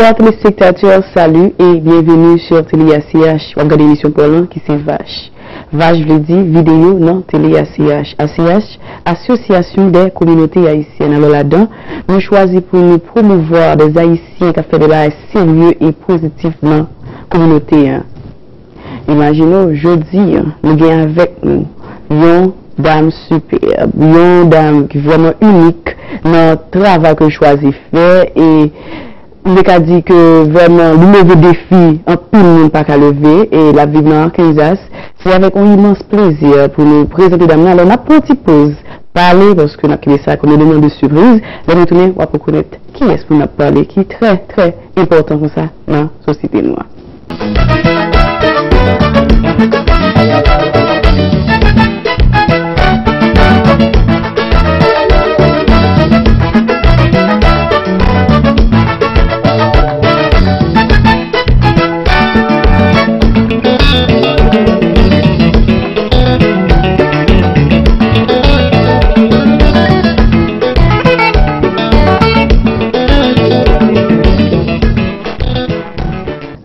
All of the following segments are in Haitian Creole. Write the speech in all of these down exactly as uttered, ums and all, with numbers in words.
Chers téléspectateurs, salut et bienvenue sur Télé A C H. W ap gade emisyon pa w lan ki se Vach. Vach vle di videyo nan Télé A C H. A C H, Association des Communautés Haïtiennes. Alò ladan, nou chwazi pou nou pwomouvwa dè Ayisyen k ap fè dè bagay serye e pozitif nan kominote a. Imajine w, jodi a, nou gen avèk nou yon dam sipèb, yon dam ki vrèman inik nan travay ke l chwazi fè, e m te ka di ke vrèman li leve defi anpil moun pa ka leve, e l ap viv nan Arkansas. Se avèk yon imans plezi pou nou prezante dam nan. Alò, n ap pran yon ti poz pale, paske n ap kenbe sa kòm eleman de sipriz. Lè nou tounen, w ap rekonèt kiyès pou n ap pale, ki trè, trè enpòtan konsa nan sosyete nou an.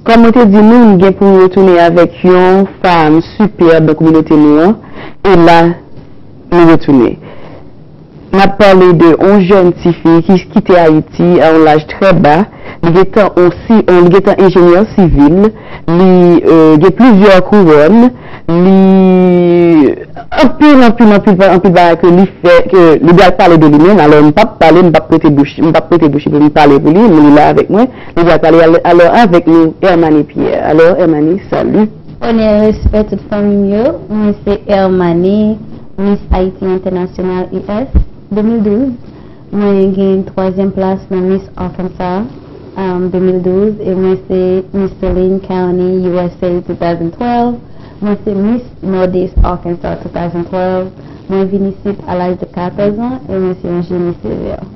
Kòm mwen te di nou, m gen pou m retounen avèk yon fanm sipèb nan kominote nou an. E la, nou retounen. N ap pale de yon jèn tifi ki kite Ayiti a yon laj trè ba. Li gentan yon si, yon, li gentan enjenyè sivil. Li, euh, gen plizyè kouwòn. Li anpil, anpil, anpil, anpil bagay ke li fè, ke li pral pale de li menm. Alò, m p ap pale, m p ap prete bouch, m p ap prete bouch pou m pale pou li, men li la avèk mwen. Li pral pale al-, alò avèk nou, Hermanie Pierre. Alò, Hermanie, salut. Onè, respè tout fanmi m yo. Mwen se Hermanie, Miss Haiti International U S de mil douz. Mwen gen twazyèm plas nan Miss Arkansas, um, de mil douz, e mwen se Miss Saline County U S A two thousand twelve. Mwen se Miss Northeast Arkansas two thousand twelve. Mwen vin isit a laj de katòz an e mwen se yon jeni sivil.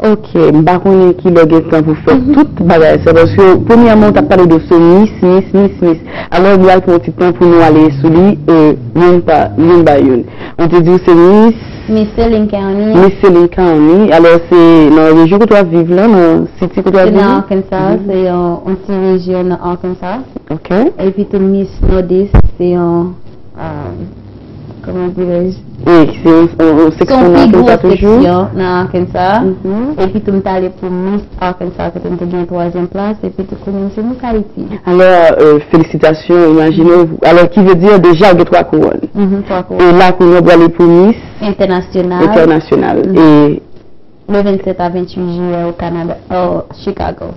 Ok, m pa konnen ki lè w gen tan pou fè tout bagay sa, paske premyèman w t ap pale de se Miss, Miss, Miss, Miss. Alò, m pral pran yon ti tan pou nou ale sou li, e, youn pa, youn ba youn. Ou te di w se Miss Miss Saline County. Miss Saline County. Alò, se nan rejyon kote w ap viv la, nan city kote w ap viv la? Se nan Arkansas, se yon, yon ti rejyon nan Arkansas. Ok. Epi tou Miss Northeast, se yon, um, kòman dirais-je? Wi, se yon, yon, yon seksyon nan Arkansas toujou. Se yon pi gwo seksyon nan Arkansas. Mhm. Epi tou m t ale pou Miss Arkansas, kote m te gen twazyèm plas, epi tou kounye a m se Miss Haiti. Alò, euh, felisitasyon, imajine w. Alò, ki vle di deja w gen twa kouwòn. Mhm, twa kouwòn. E la, kounye a w prale pou Miss Entènasyonal. Entènasyonal. Mhm. E le vennsèt a venntuit jiyè o Kanada, o Chicago.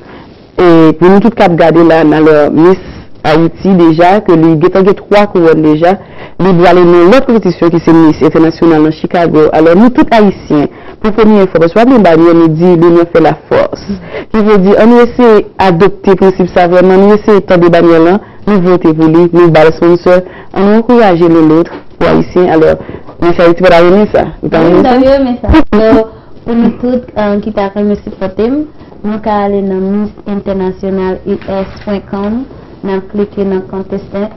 E pou nou tout k ap gade la, alò, Miss Haiti deja, ke li gentan gen twa kouwòn deja, li prale nan lòt konpetisyon ki se Miss Entènasyonal nan Chicago. Alò, nou tout Ayisyen, pou premye fwa, paske pa gen banyè, nou di, l'union fait la force. Ki vle di, ann nou eseye adopte prensip sa vrèman, nou eseye tande banyè lan, nou vote pou li, nou ba l sponsor, ann nou ankouraje l'un l'autre pou Ayisyen. Alò, Miss Haiti pa ta renmen sa? Ou ta renmen sa? Wi, m ta renmen sa. So, pou nou tout, euh, ki ta renmen sipòte m, nou ka ale nan Miss International U S point com, n ap klike nan contestant,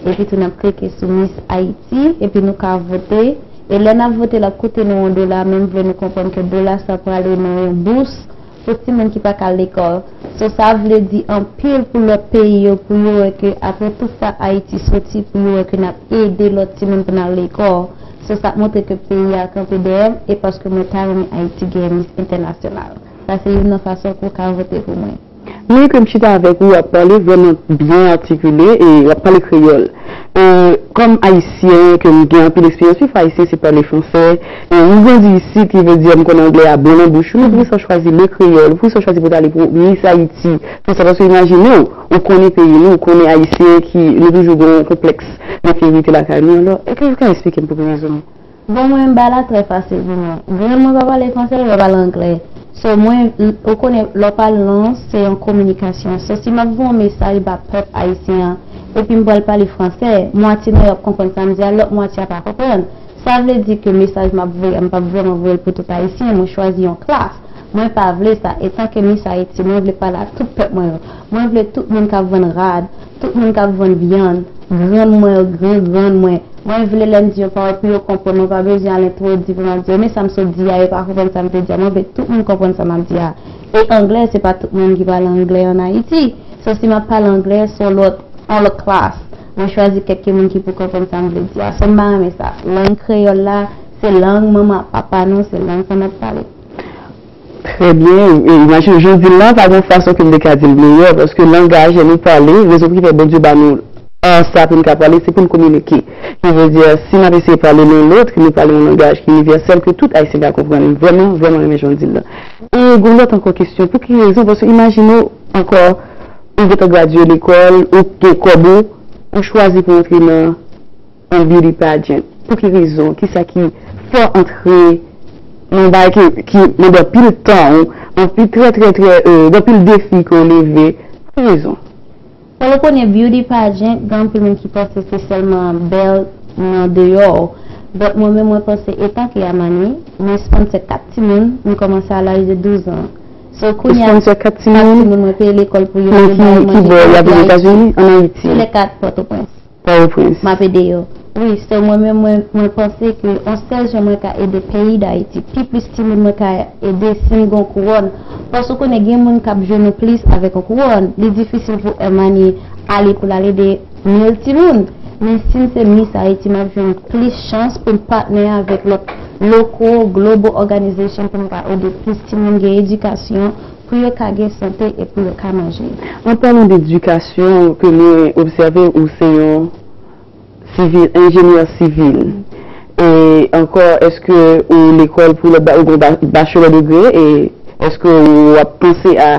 epi tou n ap klike sou Miss Haiti, epi nou ka vote. E lè n ap vote, l ap koute nou yon dola, men m vle nou konprann ke dola sa prale nan yon bous pou timoun ki pa ka al lekòl. So, sa vle di anpil pou lòt peyi yo, pou yo wè ke apre tout sa Ayiti soti, pou yo wè ke n ap ede lòt timoun pou n al lekòl. So, sa ap montre ke peyi a kanpe dèyè m, e paske mwen ta renmen Ayiti genyen Miss Entènasyonal. Sa se youn nan fason ke w ka vote pou mwen. Mwen ke m chita avèk ou, w ap pale vrèman byen atikile e w ap pale kreyòl. E, kòm Ayisyen, ke m gen anpil eksperyans, pifwa Ayisyen se pale fransè. E, m grandi isit, ki vle di m konn anglè a bon nan bouch ou, men poukisa w chwazi le kreyòl? Poukisa w chwazi pou w t ale pou Miss Haiti? Tout sa, paske imajine w, ou konnen peyi nou, ou konnen Ayisyen ki, nou toujou gen yon konplèks enferyorite lakay nou. Alò, èske w ka eksplike m pou ki rezon? Bon, mwen, m ba la trè fasil pou mwen. Grann mwen pa pale fransè, li pa pale anglè. So, mwen, l-, ou konnen, lè w pale lang, se yon kominikasyon. So, si m ap voye yon mesaj ba pèp ayisyen an, epi m pral pale fransè, mwatye nan yo ap konprann sa m di a, lòt mwatye a pa konprann. Sa vle di ke mesaj m ap voye a, m p ap vrèman voye l pou tout Ayisyen, mwen chwazi yon klas. Mwen pa vle sa. Etanke Miss Haiti, mwen vle pale a tout pèp mwen yo. Mwen vle tout moun k ap vann rad, tout moun k ap vann vyann, grann mwen yo, gran grann mwen, Mwen vle lè m di yon pawòl pou yo konprann, mwen pa bezwen al entwodui pou m ap di yo, men sa m sot di a, yo pa konprann sa m te di a. Mwen vle tout moun konprann sa m ap di a. E anglè, se pa tout moun ki pale anglè ann Ayiti. So, si m ap pale anglè, se yon lòt, yon lòt klas. Mwen chwazi kèk moun ki pou konprann sa m vle di a. So, m pa renmen sa. Lang kreyòl la, se lang manman ak papa nou, se lang sa n ap pale. Trè byen. E, imajine, jan w di l la, pa gen fason ke m te ka di l meyè, paske langaj nou pale, rezon ki fè Bondye ba nou sa pou n ka pale, se pou n kominike. Ki vle di, si n ap eseye pale l'un l'autre, nou pale yon langaj ki inivèsèl, ke tout Ayisyen ka konprann. M vrèman, vrèman renmen jan w di l la. E gen lòt ankò kesyon, pou ki rezon? Paske imajine w ankò, ou gentan gradye lekòl, ou gen kòb ou, ou chwazi pou antre nan yon beauty pageant? Pou ki rezon? Kisa ki fè w antre nan yon bagay ki, ki mande anpil tan, ou anpil, trè, trè, trè, euh, gen anpil defi ke w leve? Pou ki rezon? Fò w konnen beauty pageant, gen anpil moun ki panse se sèlman bèl nan deyò. But mwen menm, mwen panse etan ke Amani, mwen sponsè kat timoun, mwen kòmanse a laj de douz an. So, kounye a, sponsè kat timoun, kat timoun, mwen peye lekòl pou yo, men yo ki, bay ki manje, bò, y ap Etazini, ann Ayiti? Tou lè kat, Pòtoprens. Pòtoprens. M ap ede yo. Wi, so mwen menm, mwen, mwen panse ke yon sèl jan mwen ka ede peyi Dayiti, pi plis timoun mwen ka ede si m gen yon kouwòn. Paske w konnen gen moun k ap jwenn yon plis avèk yon kouwòn. Li difisil pou Herminie ale pou l al ede mil timoun. Men si m se Miss Haiti, m ap jwenn plis chans pou m patnè avèk lòt local, global organization pou m ka ede plis timoun gen edikasyon, pou yo ka gen sante e pou yo ka manje. An palan de edikasyon ke mwen obsève, ou se yon sivil, enjenyè sivil. E ankò, èske ou lekòl pou lòt ba-, ou gen ba-, bachelor degré, e èske ou ap panse a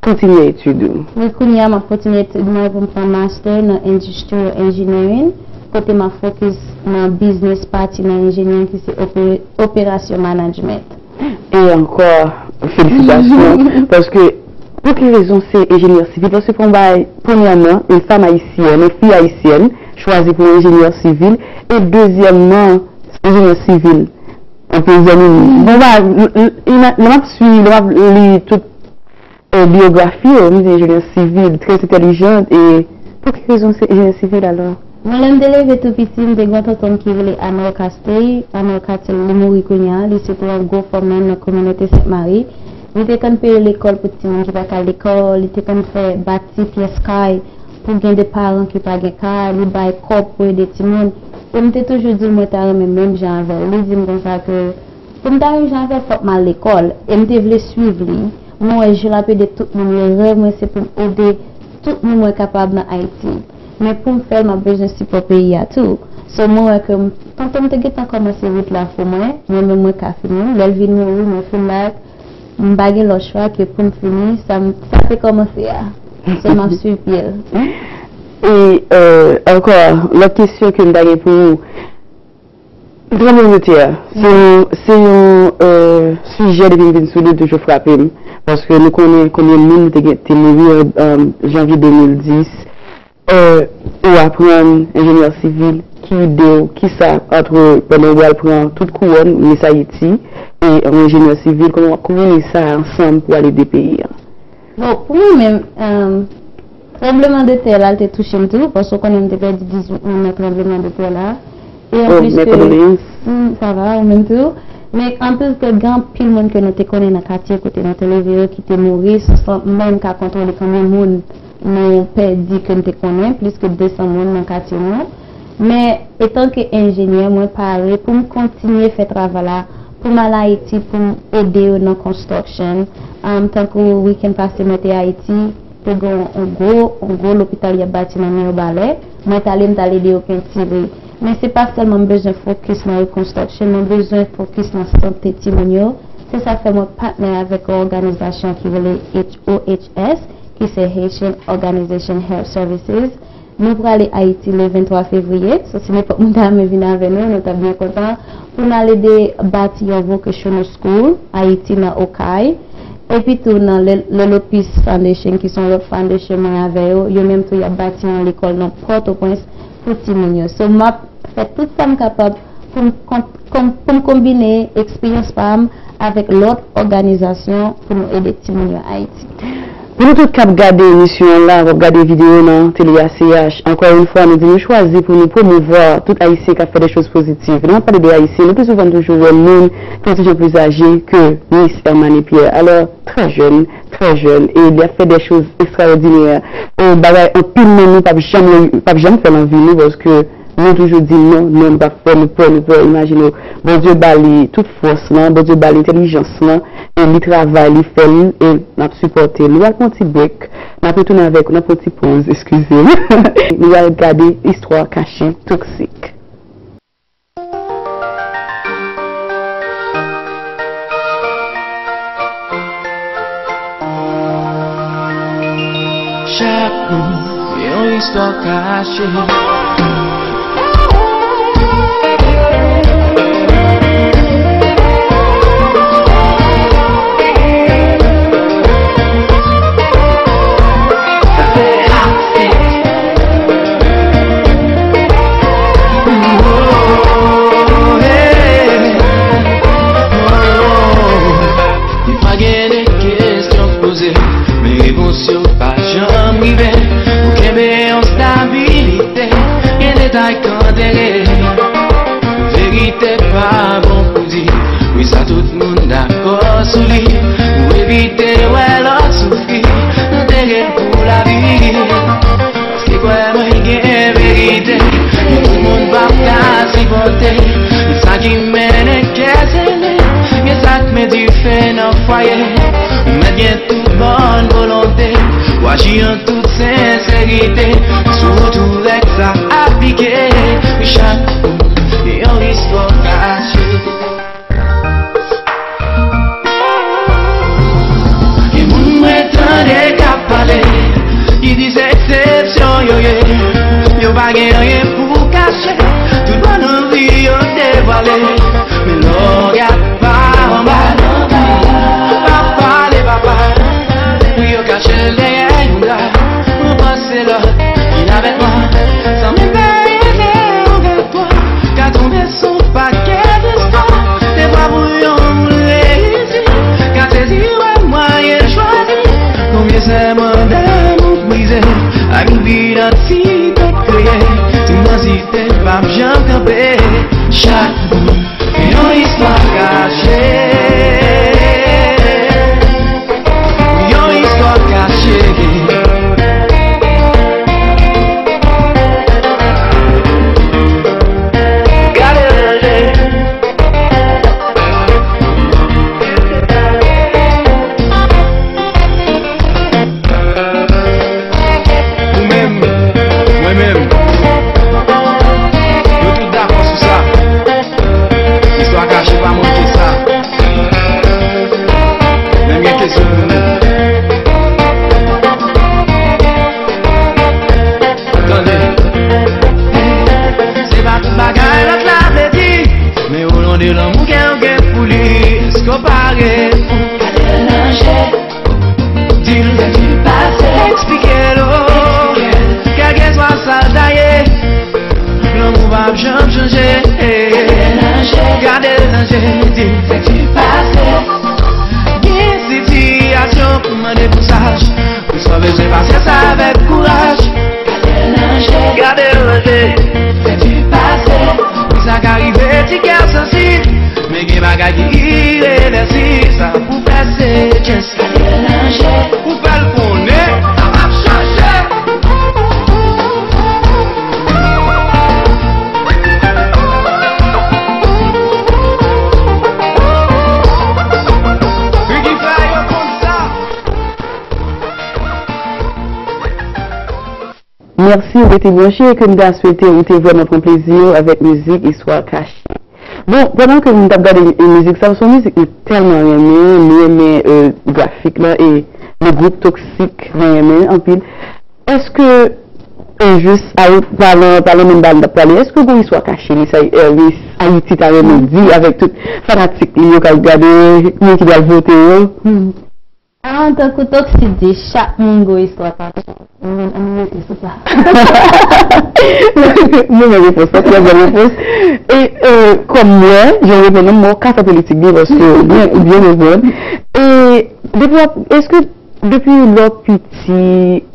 kontinye etid ou? Wi, kounye a, m ap kontinye etid mwen pou m pran master nan industrial engineering, kote m ap focus nan business pati nan enjenyè ki se ope-, operasyon management. E ankò, felisitasyon, paske pou ki rezon se enjenyè sivil? Paske pou yon bagay, premyèman, yon fanm ayisyèn, yon fi ayisyèn, chwazi pou yon enjenyè sivil, e dezyèmman, enjenyè sivil, yon peyizan, bon, bagay, lè m ap swiv, lè m ap li tout e, biyografi yo, m di enjenyè sivil, trè entèlijan, e pou ki rezon se enjenyè sivil alò? Bon, lè m te leve tou piti, m te gen yon tonton m ki rele Arnold Castille. Arnold Castille, li mouri kounye a, li se te yon gwo fòman nan kominote Sent Mari. Li te konn peye lekòl pou timoun ki pa ka al lekòl, li te konn fè bati pyès kay pou gen de paran ki pa gen kay, li bay kòb pou ede timoun. E m te toujou di l mwen ta renmen menm jan avè l. Li di m konsa ke pou m ta menm jan avè l, fòk m al lekòl. E m te vle swiv li. Mwen wè jan l ap ede tout moun yo. Rèv mwen se pou m ede tout moun mwen kapab nan Ayiti. Men pou m fè l, m ap bezwen sipò peyi a tou. So, mwen wè ke m, tonton m te gentan kòmanse wout la pou mwen. Mwen menm, mwen ka fini l. Lè l vin mouri, mwen fin la, m pa gen lòt chwa ke pou m fini sa m, sa te kòmanse a. So, m ap swiv pye l. E, euh, ankò, lòt kesyon ke m ta gen pou ou, tranblemanntè a, se yon, se yon, euh, sijè depi m vin sou li, l toujou frape m. Paske nou konnen konbyen moun te gen, te mouri an, an janvye de mil dis. Euh, ou aprann enjenyè sivil, ki ide w, kisa, antre pandan w pral pran tout kouwòn Miss Haiti e yon enjenyè sivil, kòman w ap konbine sa ansanm pou al ede peyi a? Bon, pou mwen menm, euh, tranblemanntè la, l te touche m tou, paske w konnen m te pèdi dizuit moun nan tranblemanntè la. E anplis ke, hmm, sa va, ou menm tou. Men anplis ke gen anpil moun ke nou te konnen nan katye kote nou te leve yo ki te mouri, san, san menm ka kontwole konbyen moun nou pèdi ke n te konnen, plis ke de san moun nan katye nou. Men, etanke enjenyè, mwen pare pou m kontinye fè travay la, pou m al Ayiti, pou m ede yo nan construction. Um, tankou weekend pase, mwen te Ayiti, te gen yon gwo, yon gwo lopital y ap bati nan Mibalè. Mwen t ale, m t al ede yo pentire. Men se pa sèlman m bezwen fokis nan reconstruction, mwen bezwen fokis nan sante timoun yo. Se sa k fè mwen patnè avèk yon òganizasyon ki rele H O H S, ki se Haitian Organization Health Services. Nou prale Ayiti le venntwa fevriye, so si nenpòt moun ta renmen vin avè nou, nou t ap byen kontan pou n al ede bati yon vocational school Ayiti nan Okay. Epi tou nan Le, Le Lopis Foundation, ki se yon lòt foundation mwen avè yo, yo menm tou y ap bati yon lekòl nan Pòtoprens pou timoun yo. So, m ap fè tout sa m kapab pou m kon-, kon-, pou m konbine eksperyans pa m avèk lòt òganizasyon pou nou ede timoun yo Ayiti. Pou nou tout k ap gade emisyon an la, k ap gade videyo nan Tele A C H, ankò yon fwa, nou di nou chwazi pou nou pwomouvwa tout Ayisyen k ap fè de choz pozitiv. Lè n ap pale de Ayisyen, nou pi souvan n toujou wè moun ki yon ti jan plis aje ke Miss Hermane Pierre. Alò, trè jèn, trè jèn, e li ap fè de choz ekstraòdinè. E bagay anpil nan nou p ap janm, p ap janm fè l anvi nou, paske nou toujou di non, non, nou p ap fè, nou pè, nou pè. Imajine w, Bondye ba li tout fòs lan, Bondye ba li entèlijans lan, e li travay, li fè l, e n ap sipòte l. Nou al pran yon ti break, n ap retounen avèk, n ap pran yon ti poz, eskize m. Nou al gade istwa kache toksik. Chak moun yon istwa kache. Li pa gen de kesyon poze, men repons yo pa janm rive. Ou kenbe yon stabilite, gen detay k antere. Verite pa bon pou di, wi sa tout moun dakò sou li. Ou evite wè lòt soufri, antere l pou lavi. Paske kwè mwen gen verite, yon moun p ap ka sipòte. E sa ki mennen kè sele, gen sa k met dife nan fwaye. Ou mèt gen tout bòn volonte, ou aji an tout senserite. Sou wout ou règ sa aplike, chak moun yon istwa kache. Gen moun mwen tande k ap pale, ki di se eksepsyon yo ye. Yo pa gen anyen pou kache, tout bòn anvi yo devwale. Men lè w gad pa anba, pa pale papa, pou yo kache l dèyè yon dra. Ou panse lòt vin avèk mwen, san menm peze yon gad pwa, ka tonbe sou pakèt istwa. Defwa pou yon moun reyisi, ka sezi wè mwayen chwazi. Konbyen sèman damou brize, ak yon vi nan ti tèt kreye. Timidite p ap janm kanpe, chak moun yon istwa kache. Yon istwa kache. Gade ranje. Ou menm, mwen menm, nou tout dakò sou sa. Istwa kache pa manke sa. Men m gen kesyon pou nou. Tande. Se pa tout bagay lòt la vle di, men olon de lanmou ke w gen pou li, èske w pare pou gade l nan je? Di l, eksplike l, oh. Kèlkeswa sa l ta ye, lanmou p ap janm chanje. Gade l nan je, di l. Gen sitiyasyon pou mande kouraj, pou sa w bezwen pase sa avèk kouraj. Gade l nan je, pou sa ka rive ti kè sansib, men gen bagay ki irevèsib, sa pou fè se just Ou fè l konnen sa p ap chanje. Ki fè yo konn sa. Mèsi, ou rete branche, e ke m ta swete ou te vrèman pran plezi w avèk mizik Istwa Kache. Bon, pandan ke m t ap gade, e, mizik sa, se yon mizik mwen tèlman renmen, mwen renmen, e, grafik la, e le gwoup Toxic, mwen renmen anpil. Èske, e, jis, a, palan, palan menm bagay m t ap pale, èske gen yon istwa kache Miss Ay-, e, Miss Ayiti ta renmen di avèk tout fanatik li yo k ap gade, moun ki pral vote yo? Hmm. Antankou Toxic di, chak moun gon istwa kache. Ann, ann rete sou sa. Mwen, mwen repons la, trè bèl repons. E, e, kòm mwen, jan w reponn nan, mwen ka fè politik byen paske ou byen, ou byen reponn. E, depi w ap, èske Depi lè w piti,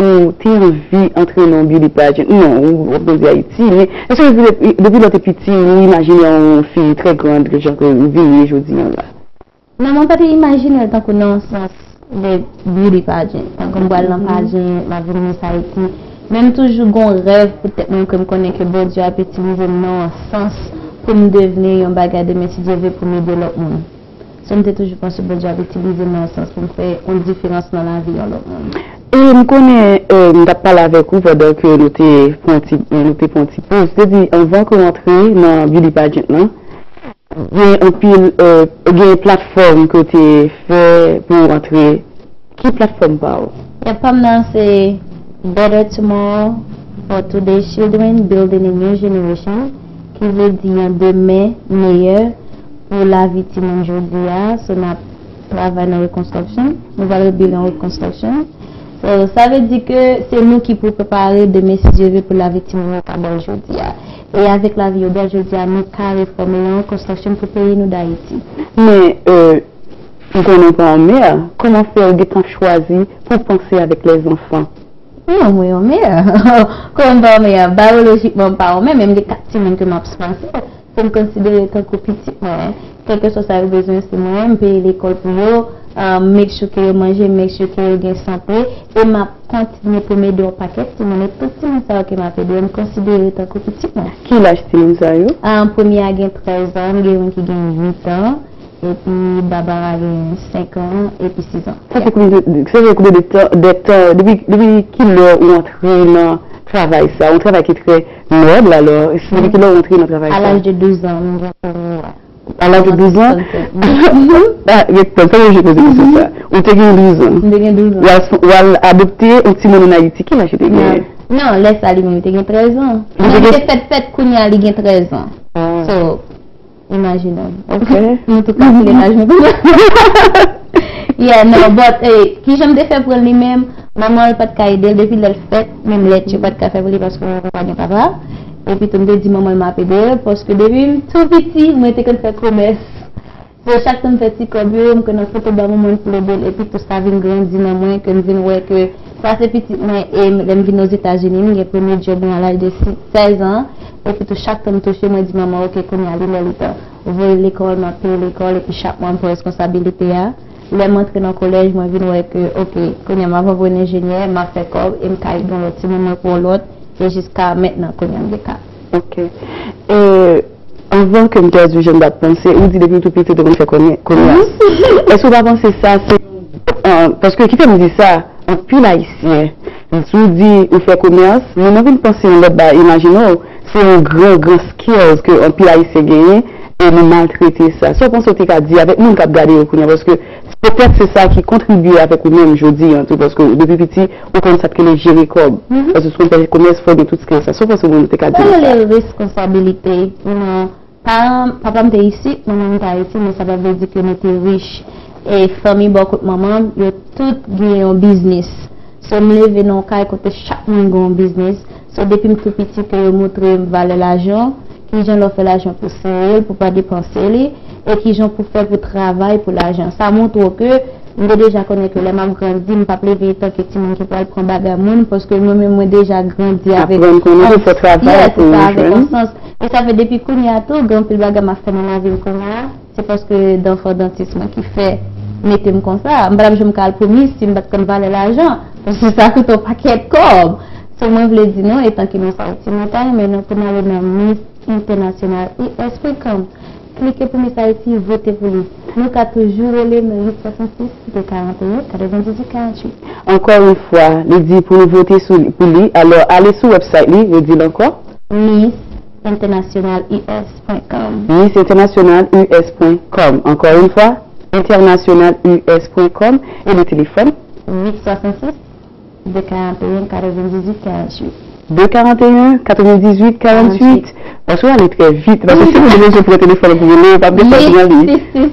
ou te anvi antre nan yon beauty pageant? Non, ou w ap grandi Ayiti, men èske depi, depi lè w te piti, ou imajine yon fi trè grand, jan ke ou vin ye jodi a la? Non, mwen pa te imajine l tankou nan yon sans de beauty pageant. Tankou m pral nan pageant, m ap vin Miss Haiti. Men m toujou gon rèv pou tèt mwen ke m konnen ke Bondye ap itilize m nan yon sans pou m devni yon bagay demen si Dye vle pou m ede lòt moun. So, m te toujou panse Bondye ap itilize m nan yon sans pou m fè yon diferans nan lavi yon lòt moun. E m konnen, e, m t ap pale avèk ou pandan ke nou te pran ti, nou te pran ti poz. Te di, anvan ke w antre nan beauty pageant lan, gen anpil, e, gen platfòm ke w te fè pou w antre. Ki platfòm pa w? Platfòm nan se Better Tomorrow for Today's Children, Building a New Generation, ki vle di yon demen meyè pou lavi timoun jodi a. So, n ap travay nan reconstruction. Nou pral rebuild an reconstruction. So, sa vle di ke se nou ki pou prepare demen, si Dye vle, pou lavi timoun yo ka bèl jodi a. E avèk lavi yo bèl jodi a, nou ka refòme yon reconstruction pou peyi nou Dayiti. Men, e, m konnen w pa yon mè, kòman fè w gentan chwazi pou panse avèk lèzanfan? Non, mwen yon mè. Kòman m pa yon mè? Bayolojikman, m pa yon mè, men m gen kat timoun ke m ap sponse, ke m konsidere tankou pitit mwen. Kèlkeswa sa yo bezwen, se mwen, m peye lekòl pou yo, e, make sure ke yo manje, make sure ke yo gen sante, e m ap kontinye pou m ede yon pakèt timoun, e tout timoun sa yo ke m ap ede yo, m konsidere tankou pitit mwen. Ki laj timoun sa yo? E, premye a gen trèz an, gen youn ki gen uit an, epi Barbara gen senk an, epi sis an. Sa fè konbyen de, sa fè konbyen de tan, de tan, depi, depi ki lè ou antre nan travay sa, yon travay ki trè nòb, alò, depi ki lè ou antre nan travay sa? A laj de douz an, mwen gen premye a. A laj de douz an? Mwen trannsenk. Ah, gen tan, sa mwen poze kesyon sa. Ou te gen douz an. Mwen te gen douz an. W al, w al adopte yon timoun ann Ayiti. Ki laj ou te genyen? Non, lè sa li menm, li te gen trèz an. Li te gen... Li te fèt, fèt kounye a, li gen trèz an. Ah. So, imajine w. Ok. Nou tou kalkile laj nou kounye a. Yeah, no, but, eh, kijan m te fè pran l li menm? Manman l pa t ka ede l depi lè l fèt, menm lèt yo pa t ka fè pou li paske li pa gen papa. Epi tou m te di manman l m ap ede l, paske depi m tou piti, mwen te konn fè komès. So, chak tan m fè ti kòb yo, m konn al foto ba manman l pou l ede l, epi tou sa vin grandi nan mwen, ke m vin wè ke sa se pitit mwen, e m, lè m vin Ozetazini, m gen premye djòb mwen a laj de si, sèz an, epi tou chak tan m touche, mwen di manman, ok, kounye a li lè li tan. Voye l lekòl, m ap peye lekòl, epi chak mwa m pran responsabilite a. Lè m antre nan kolèj, mwen vin wè ke, ok, kounye a m ap antre nan enjenyè, m ap fè kòb, e m ka ede yon lòt timoun mwen pou yon lòt, e jiska mentnan, kounye a m gen kat. Ok. E, anvan ke m pèdi jan m t ap panse, ou di depi w tou piti, w te konn fè konye-, komès. Èske w pa panse sa, se, e, paske ki fè m di sa, anpil Ayisyen, si w di ou fè komès, men mwen vin panse yon lòt bagay, imajine w, se yon gran, gran skills ke anpil Ayisyen genyen, e nou maltrete sa. Sa w panse w te ka di avèk moun k ap gade yo kounye a? Paske petèt se sa ki kontribye avèk ou menm jodi a tou, paske w, depi piti, ou konn sa k rele jere kòb. Paske si w konn fè komès, fò w gen tout skills sa. Sa w panse moun te ka di de sa? Sa rele responsabilite. Paran, papa m te isit, manman m te Ayiti, men sa pa vle di ke nou te rich. E fanmi bò kot manman m, yo tout gen yon biznis. So, m leve nan yon kay kote chak moun gen yon biznis. So, depi m tou piti ke yo montre m valè lajan, kijan lè w fè lajan pou sere l, pou pa depanse li, e kijan pou fè pou travay pou lajan. Sa montre w ke m te deja konnen ke lè m ap grandi, m p ap leve antanke timoun ki pral pran bagay moun, paske mwen menm mwen deja grandi avèk... Aprann konnen pou fè travay pou jwenn. Yeah, se sa, avèk konsans. E sa fè depi kounye a tou, gen anpil bagay m ap fè nan lavi m kounye a, se paske danfan dantis mwen ki fè mete m konsa. M pa t ap janm ka al pou mis si m pa t konn valè lajan. Paske sa koute yon pakèt kòb. So, mwen vle di nou, etan ke nou se Ayiti, nou ta renmen nou pou n ale nan Miss International U S point com. Klike pou Miss Haiti, vote pou li. Nou ka toujou rele m uit swasannsis, de karanteyen, katrevendizuit, karanntuit. Ankò yon fwa, li di pou nou vote sou, pou li. Alò, ale sou website li, redi l ankò. Miss International U S point com. Miss International U S point com. Ankò yon fwa, international U S point com. E li telefòn? Uit swasannsis, de karanteyen, katrevendizuit, karanntuit. De karanteyen, katrevendizuit, karanntuit. Paske w ale trè vit. Paske si moun te bezwen pran telefòn pou rele, w p ap gen sa pou rele. Uit sis sis,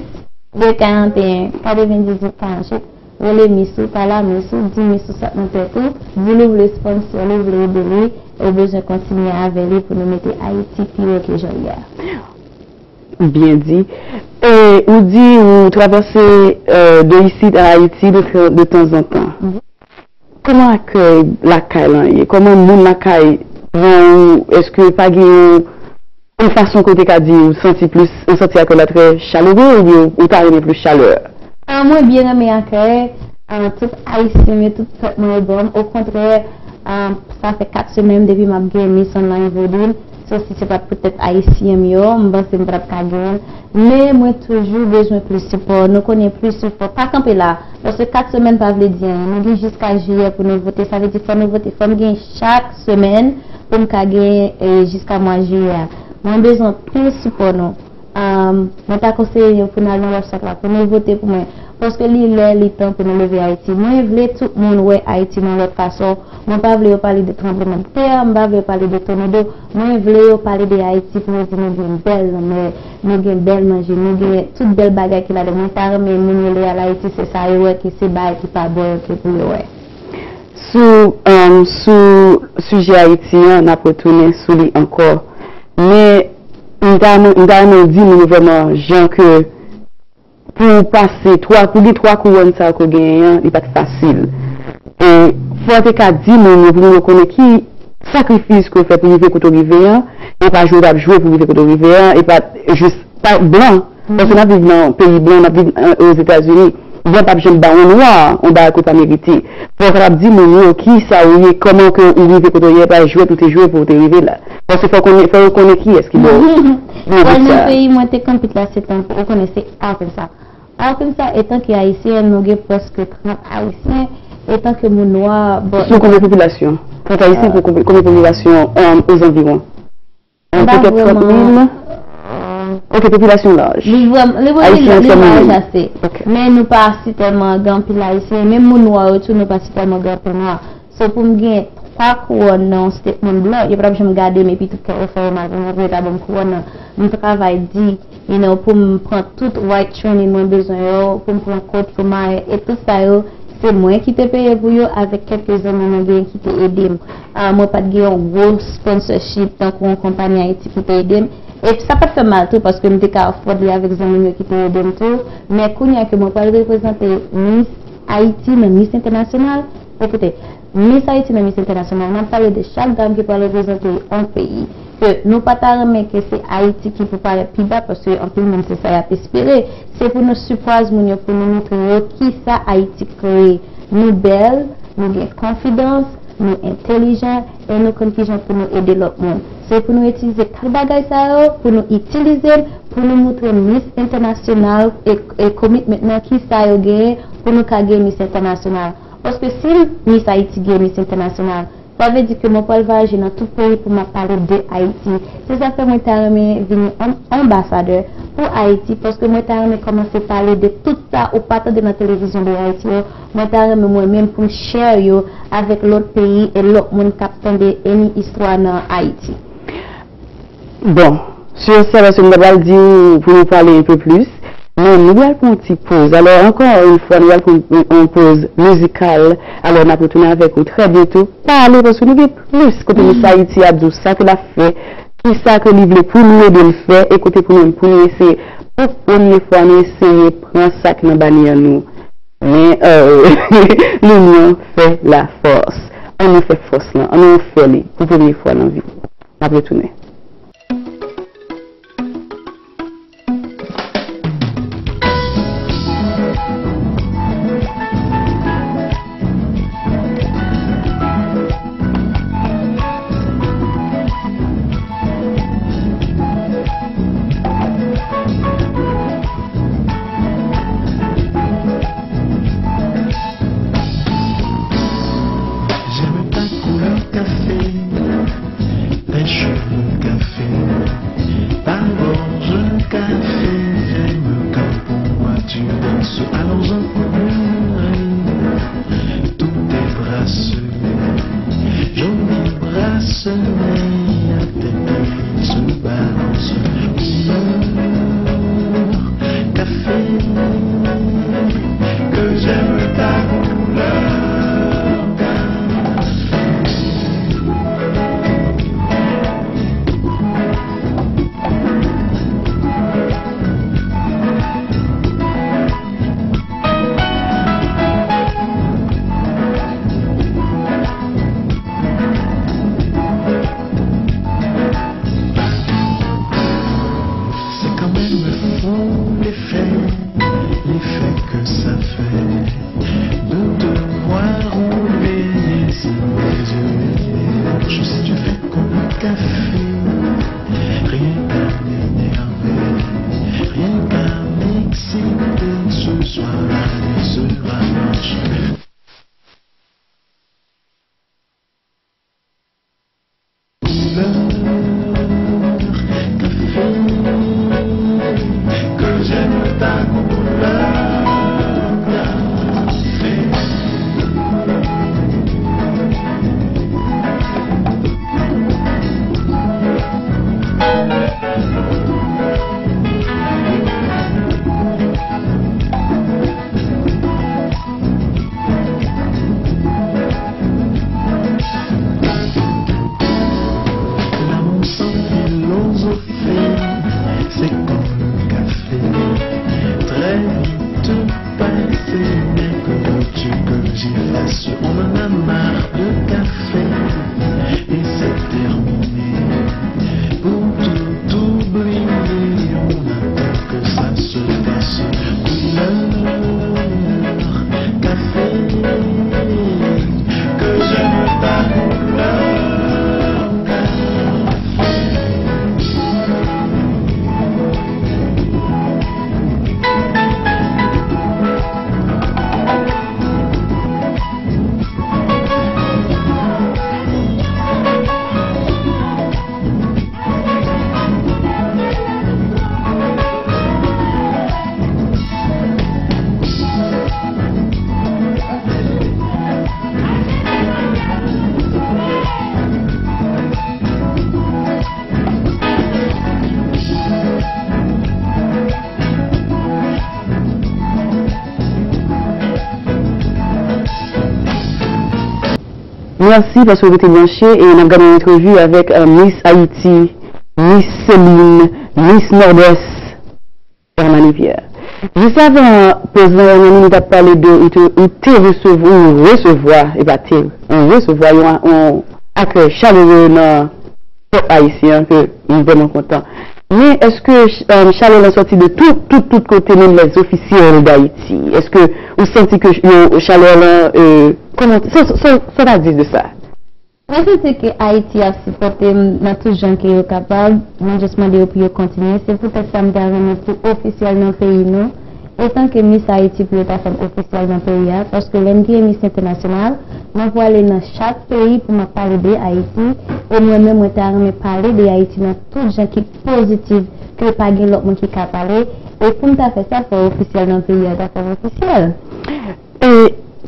de karanteyen, katrevendizuit, karanntuit. Rele mis ou, pale a mis ou, di mis ou sa k nan tèt ou, di l ou vle sponsor li, ou vle ede li, e ou bezwen kontinye avè li pou nou mete Ayiti pi wo ke jan l ye a. Byen di. E, E ou di ou travèse, euh, de isit a Ayiti de, de tanzantan. Kòman akèy lakay lan ye? Kòman moun lakay pran ou? Èske pa gen yon, yon fason ke w te ka di ou santi plis, ou santi akèy la trè chalere oubyen ou, ou ta renmen plis chalè? Ah, mwen byen renmen akèy, ah, tout Ayisyen m yo, tout pèp mwen yo ban m. Okontrè, ah, sa fè kat semèn depi m ap gen Miss Online Vodou. So, si se pa t poutèt Ayisyen m yo, m panse m pa t ap ka genyen l. Men mwen toujou bezwen plis sipò. Nou konnen plis sipò. Pa kanpe la. Paske kat semèn pa vle di anyen. Nou gen jiska jiyè pou nou vote. Sa vle di fò nou vote. Fò m gen chak semèn pou m ka gen, eh, jiska mwa jiyè a. Mwen bezwen plis sipò nou. Am, mwen ta konseye yo pou n al nan WhatsApp la, pou nou vote pou mwen. Paske li lè, li tan pou nou leve Ayiti. Mwen vle tout moun wè Ayiti nan lòt fason. Mwen pa vle yo pale de tranblemanntè, m pa vle yo pale de tònado. Mwen vle yo pale de Ayiti pou yo di nou gen bèl lanmè, nou gen bèl manje, nou gen tout bèl bagay ki ladan. Mwen ta renmen moun yo lè y al Ayiti, se sa yo wè ke se bagay ki pa bon yo ke pou yo wè. Sou, um, sou sijè Ayiti an, n ap retounen sou li ankò. Men, m ta, m ta renmen w di moun yo vrèman jan ke pou w pase twa, pou gen twa kouwòn sa yo ke w genyen an, li pa t fasil. E fò w te ka di moun yo, pou moun yo konnen ki sakrifis ke w fè pou rive kote w rive an, e pa jwe w t ap jwe pou rive kote w rive an, e pa jis pa blan. Paske n ap viv nan peyi blan, n ap viv, euh, Ozetazini. Blan p ap janm ba yon nwa yon bagay ke w pa merite. Fò w kapab di moun yo kisa w ye, kòman ke ou rive kote w ye, pa jwèt ou te jwe pou w te rive la. Paske fò konnen, fò yo konnen kiyès ki ba w, ba w bout sa. Nan peyi mwen te konpit la, se tankou, ou konnen, se Arkansas. Arkansas, etanke Ayisyen, nou gen prèske trant Ayisyen, etanke moun nwa, bon. Sou konbyen popilasyon? Trant Ayisyen pou konbyen, konbyen popilasyon, euh, ozanviwon? Petèt trant mil. Ok, popilasyon laj. Li vrèm-, li vrèman, li laj ase. Ok. Men nou pa si tèlman gen anpil Ayisyen, menm moun nwa yo tou, nou pa si tèlman gen anpil nwa. So, pou m gen twa kouwòn nan yon state moun blan, yo pa t ap janm gade m epi tout kè yo fè yo mal pou mwen, pou yo ta ban m kouwòn nan. M travay di, you know, pou m pran tout white training mwen bezwen yo, pou m pran kot, pou m maye, e tout sa yo, se mwen ki te peye pou yo, avèk kèlke zanmi mwen genyen ki te ede m. Ah, mwen pa t gen yon gwo sponsorship tankou yon konpayi Ayiti ki te ede m. E sa pa t fè m mal tou, paske m te ka afford li avèk zanmi m yo ki te ede m tou. Men kounye a ke mwen pral reprezante Miss Ayiti nan Miss Entènasyonal, ekoute, Miss Ayiti nan Miss Entènasyonal, n ap pale de chak dam ki pral reprezante yon peyi. Ke nou pa ta renmen ke se Ayiti ki pou parèt pi ba, paske anpil moun se sa y ap espere. Se pou nou sipwaze moun yo, pou nou montre yo kisa Ayiti kreye. Nou bèl, nou gen konfidans, nou entèlijan, e nou konn kijan pou nou ede lòt moun. Se pou nou itilize kat bagay sa yo, pou nou itilize l, pou nou montre Miss Entènasyonal e, e commitment nan kisa yo genyen pou nou ka gen Miss Entènasyonal. Paske si Miss Ayiti gen Miss Entènasyonal, sa vle di ke mwen pral vwayaje nan tout peyi pou m ap pale de Ayiti. Se sa fè mwen ta renmen vini anm-, anbasadè pou Ayiti, paske mwen ta renmen kòmanse pale de tout sa ou pa tande nan televizyon de Ayiti yo. Mwen ta renmen mwen menm pou m share yo avèk lòt peyi e lòt moun k ap tande any istwa nan Ayiti. Bon, sou sa, paske m ta pral di w pou nou pale un peu plus, men nou pral pran yon ti poz. Alò, encore une fois, nou pral pran yon, yon poz mizikal. Alò, n ap retounen avèk ou trè byento. Pale, paske nou gen plis kote Miss Haïti ap di w sa ke l ap fè, ki sa ke li vle pou nou ede l fè, e kote pou nou menm pou nou eseye, pou premye fwa nou eseye pran sa k nan banyè nou. Men, euh, linyon fè lafòs. Ann nou fè fòs lan, ann nou fè li pou premye fwa nan vi nou. N ap retounen. J'aime ta couleur café, tes cheveux café, ta gorge café. J'aime quand pour moi tu danses, alors je cours, tous tes bras se lèvent, jolie bracelet à tes pieds. Sou balans, couleur café, que j'aime ta couleur café. Café, que j'aime ta couleur café. L'amour sans philosophie, c'est comme le café. Très vite passé, mais que veux-tu que j'y fasse? On en a marre de café, et c'est terminé. Pour tout oublier, on attend que ça se passe. Couleur café, que j'aime ta couleur café. Mèsi paske w rete branche e n ap gade yon entèvyou avèk, euh, Miss Haïti, Miss Céline, Miss Nord-Est, Hermanie Pierre. Jis avan poz lan, Hermanie, nou t ap pale de, ou te, ou te resevwa, ou resevwa, e pa te, ou resevwa yon, yon akèy chalere nan pèp ayisyen an ke m vrèman kontan. Men èske, um, chalè lan sòti de tout, tout, tout kote, menm lè ofisyèl d Ayiti? Èske ou santi ke yo, chalè lan, euh, kòman, sa, sa, sa w ta di de sa? Mwen santi ke Ayiti ap sipòte m nan tout jan ke yo kapab. Mwen jis mande yo pou yo kontinye. Se poutèt sa m ta renmen pou ofisyèl nan peyi nou, etan ke Miss Haïti pou yo ta fè m ofisyèl nan peyi a, paske lè m gen Miss Entènasyonal, mwen pwale nan chak peyi pou m ap pale de Ayiti, e mwen menm mwen ta renmen pale de Ayiti nan tout jan ki pozitif, ke pa gen lòt moun ki ka pale, e pou m ta fè sa, fò ofisyèl nan peyi a ta fè m ofisyèl. E,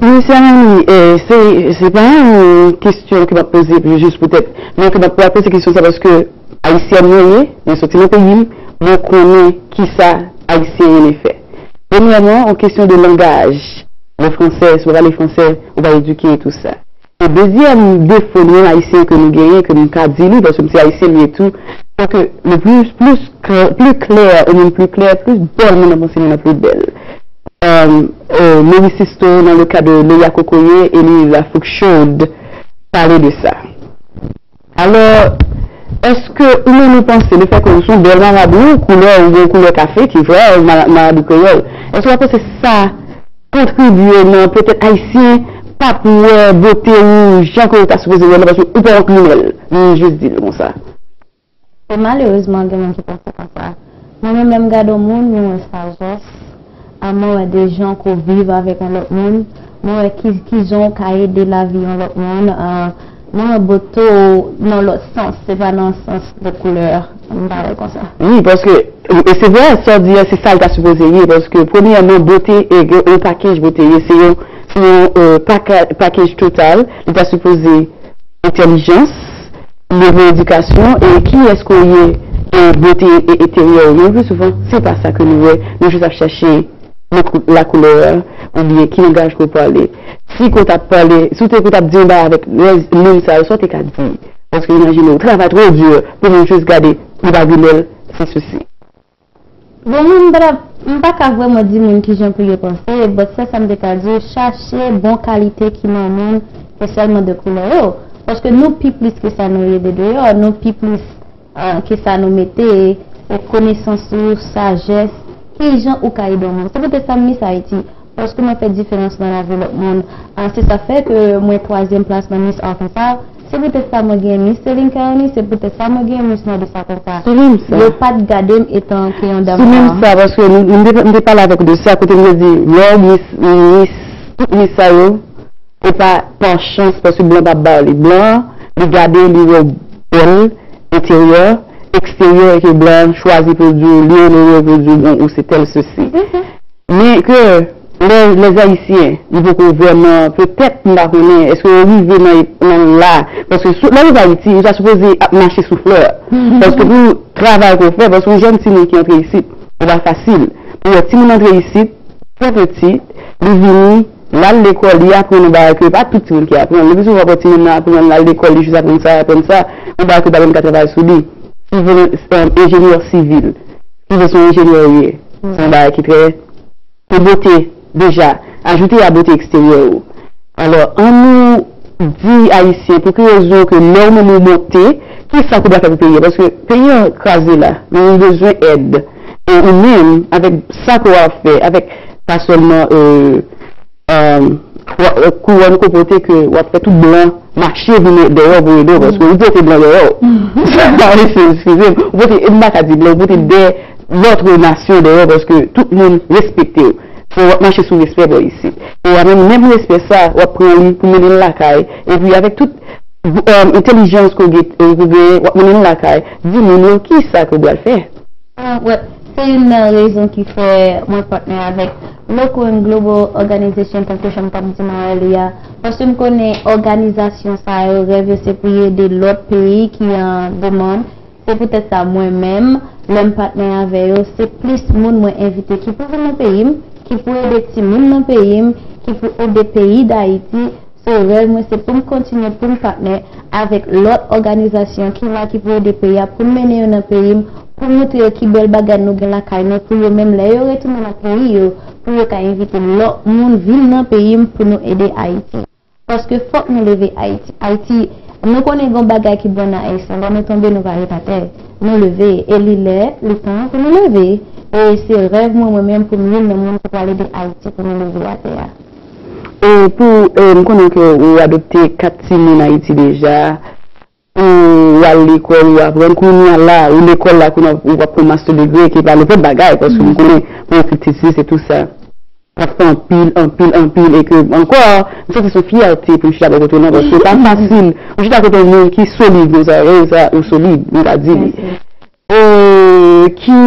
Miss Hermanie, e, se, se pa yon kesyon ke m ap poze jis poutèt, men ke m ap poze kesyon sa paske ayisyèn mwen ye, mwen soti nan peyi m, mwen konnen kisa ayisyen renmen fè. Premyèman, yon kesyon de langaj. Le français, si w pa pale fransè, ou pa edike e tou sa. E dezyèm defo nou menm ayisyen ke nou genyen, ke m ka di li, paske m se ayisyen m ye tou, se ke le plus, plus, plus clair, ou menm plus clair, plus bèl moun nan panse moun nan plus bèl. Euh, euh, Maurice Sisto, dans le cas de Leya Kokoye, e li La Fouk Chod, pale de sa. Alò, èske ou menm ou panse le fè ke ou se yon bèl marabou, koulè ou gen koulè kafe ki vre, ma-, marabou kreyòl, èske w pa panse sa kontribye nan petèt ayisyen p ap wè bote ou jan ke yo ta sipoze wè l, paske ou pa wont li wè l, m jis di l konsa. E malerezman, gen moun ki panse konsa. Mwen menm, lè m gade yon moun, mwen wè sajès, a, mwen wè de jan ke w viv avèk yon lòt moun, mwen wè ki, ki jan w ka ede lavi yon lòt moun, a, mwen wè bote w nan lòt sans, se pa nan sans de koulè, m pale konsa. Wi, paske, e se vre, sa w di a, se sa l ta sipoze ye, paske, premyèman, bote, e, gen yon pakèj bote ye, se yon, se yon, e, paka-, pakèj total, li ta sipoze entèlijans, nivo edikasyon, e kiyès ke w ye, e bote e enteryè w. Men pli souvan, se pa sa ke nou wè. Nou jis ap chèche le kou-, la koulè, oubyen ki langaj ke w pale. Si ke w t ap pale, si w te ke w t ap di yon bagay avèk lè moun sa yo, sa w te ka di? Paske imajine w travay twò di pou moun jis gade, li pa grimèl, se sousi. Bon, mwen, m pa ta, m pa ka vrèman di moun kijan pou yo panse, but sèl sa m te ka di, chache bon kalite ki nan moun, e sèlman de koulè yo. Paske nou pi plis ke sa nou ye de deyò, nou pi plis, ah, ke sa nou mete, e konesans ou, sajès, kijan ou ka ede yon moun. Se poutèt sa m Miss Haïti. Paske mwen fè diferans nan lavi lòt moun. Ah, se sa fè ke mwen twazyèm plas nan Miss Arkansas. Se poutèt sa mwen gen Miss Celine Caroni, se poutèt sa mwen gen Miss Nordis Arkansas. Sou menm sa. Yo pa t gade m etan ke yon dam nwa. Sou menm sa, paske nou, nou te, nou te pale avèk ou de sa, kote m te di, lè Miss, Miss, tout Miss sa yo, e pa pa chans, paske blan pa ba li. Blan, li gade, li wè w sèl, enteryè, eksteryè, e ke blan chwazi pou l di w, li onore w pou l di w, bon, ou se tèl sesi. Men ke lè, lè Ayisyen, li poko vrèman, petèt, m pa konnen, èske yo rive nan, nan la, paske sou, lè yo pa Ayiti, yo ta sipoze ap mache sou flè. Paske pou travay ke w fè, paske yon jèn timoun ki antre isit, se pa fasil. Pou yon timoun antre isit, trè piti, li vini, l al lekòl, li aprann yon bagay ke pa tout timoun ki aprann. Le pli souvan, pou timoun nan aprann, l al lekòl, li jis aprann sa, aprann sa, yon bagay ke w pa menm ka travay sou li. Ki vle, um, enjenyè sivil, ki vle se yon enjenyè ou ye. Se yon bagay ki trè, e bote, deja, ajoute a bote eksteryè ou. Alò, ann nou di Ayisyen, pou ki rezon ke lè ou menm ou monte, ki sa ke w pral fè pou peyi a? Paske peyi an kraze la, nou bezwen èd. E ou menm, avèk sa ke w ap fè, avèk pa sèlman, e, e, kouwòn ke w pote ke w ap fè tout blan mache vin dèyè w pou ede w, paske ou pote blan dèyè w. Sa pa ese, eskize m, ou pote, m pa ka di blan, ou pote dè lòt nasyon dèyè w, paske tout moun respekte w. Fò w ap mache sou respè bò isit. E w ap menm, menm respè sa, w ap pran li pou mennen l lakay. Epi avèk tout, e, entèlijans ke w gen, e, ke w genyen, w ap mennen l lakay. Di moun yo ki sa ke w pral fè. Ah, wè, se youn nan rezon ki fè mwen patnè avèk Loco and Global Organization, tankou jan m t ap di nou earlier, paske m konnen òganizasyon sa yo, rèv yo se pou yo ede lòt peyi ki an demann. Se poutèt sa, mwen menm, lè m patnè avè yo, se plis moun mwen envite ki pou vin nan peyi m, ki pou ede timoun nan peyi m, ki pou ede peyi Dayiti. So, rèv mwen, se pou m kontinye pou m patnè avèk lòt òganizasyon ki la, ki pou ede peyi a, pou m mennen yo nan peyi m, pou m montre yo ki bèl bagay nou gen lakay nou, pou yo menm, lè yo retounen nan peyi yo, pou yo ka envite lòt moun vin nan peyi m pou nou ede Ayiti. Paske fòk nou leve Ayiti. Ayiti, nou konnen gen bagay ki bon nan Ayisyen. Lè nou tonbe, nou pa ret atè. Nou leve. E li lè, li tan pou nou leve. E se rèv mwen, mwen menm, pou m youn nan moun ki pral ede Ayiti pou nou leve atè a. E pou, e, m konnen ke ou adopte kat timoun Ayiti deja, ou al lekòl, ou aprann, kounye a la, ou lekòl la, kounye a, ou ap pran master degree, ki pa nenpòt bagay, paske m konnen pou yon pitit, se tou sa. Ap fè anpil, anpil, anpil, e ke ankò, m santi se yon fyète pou m chita bò kote w nan, paske se pa fasil pou chita kote yon moun ki solid konsa, e sa, ou solid, m ka di li. E ki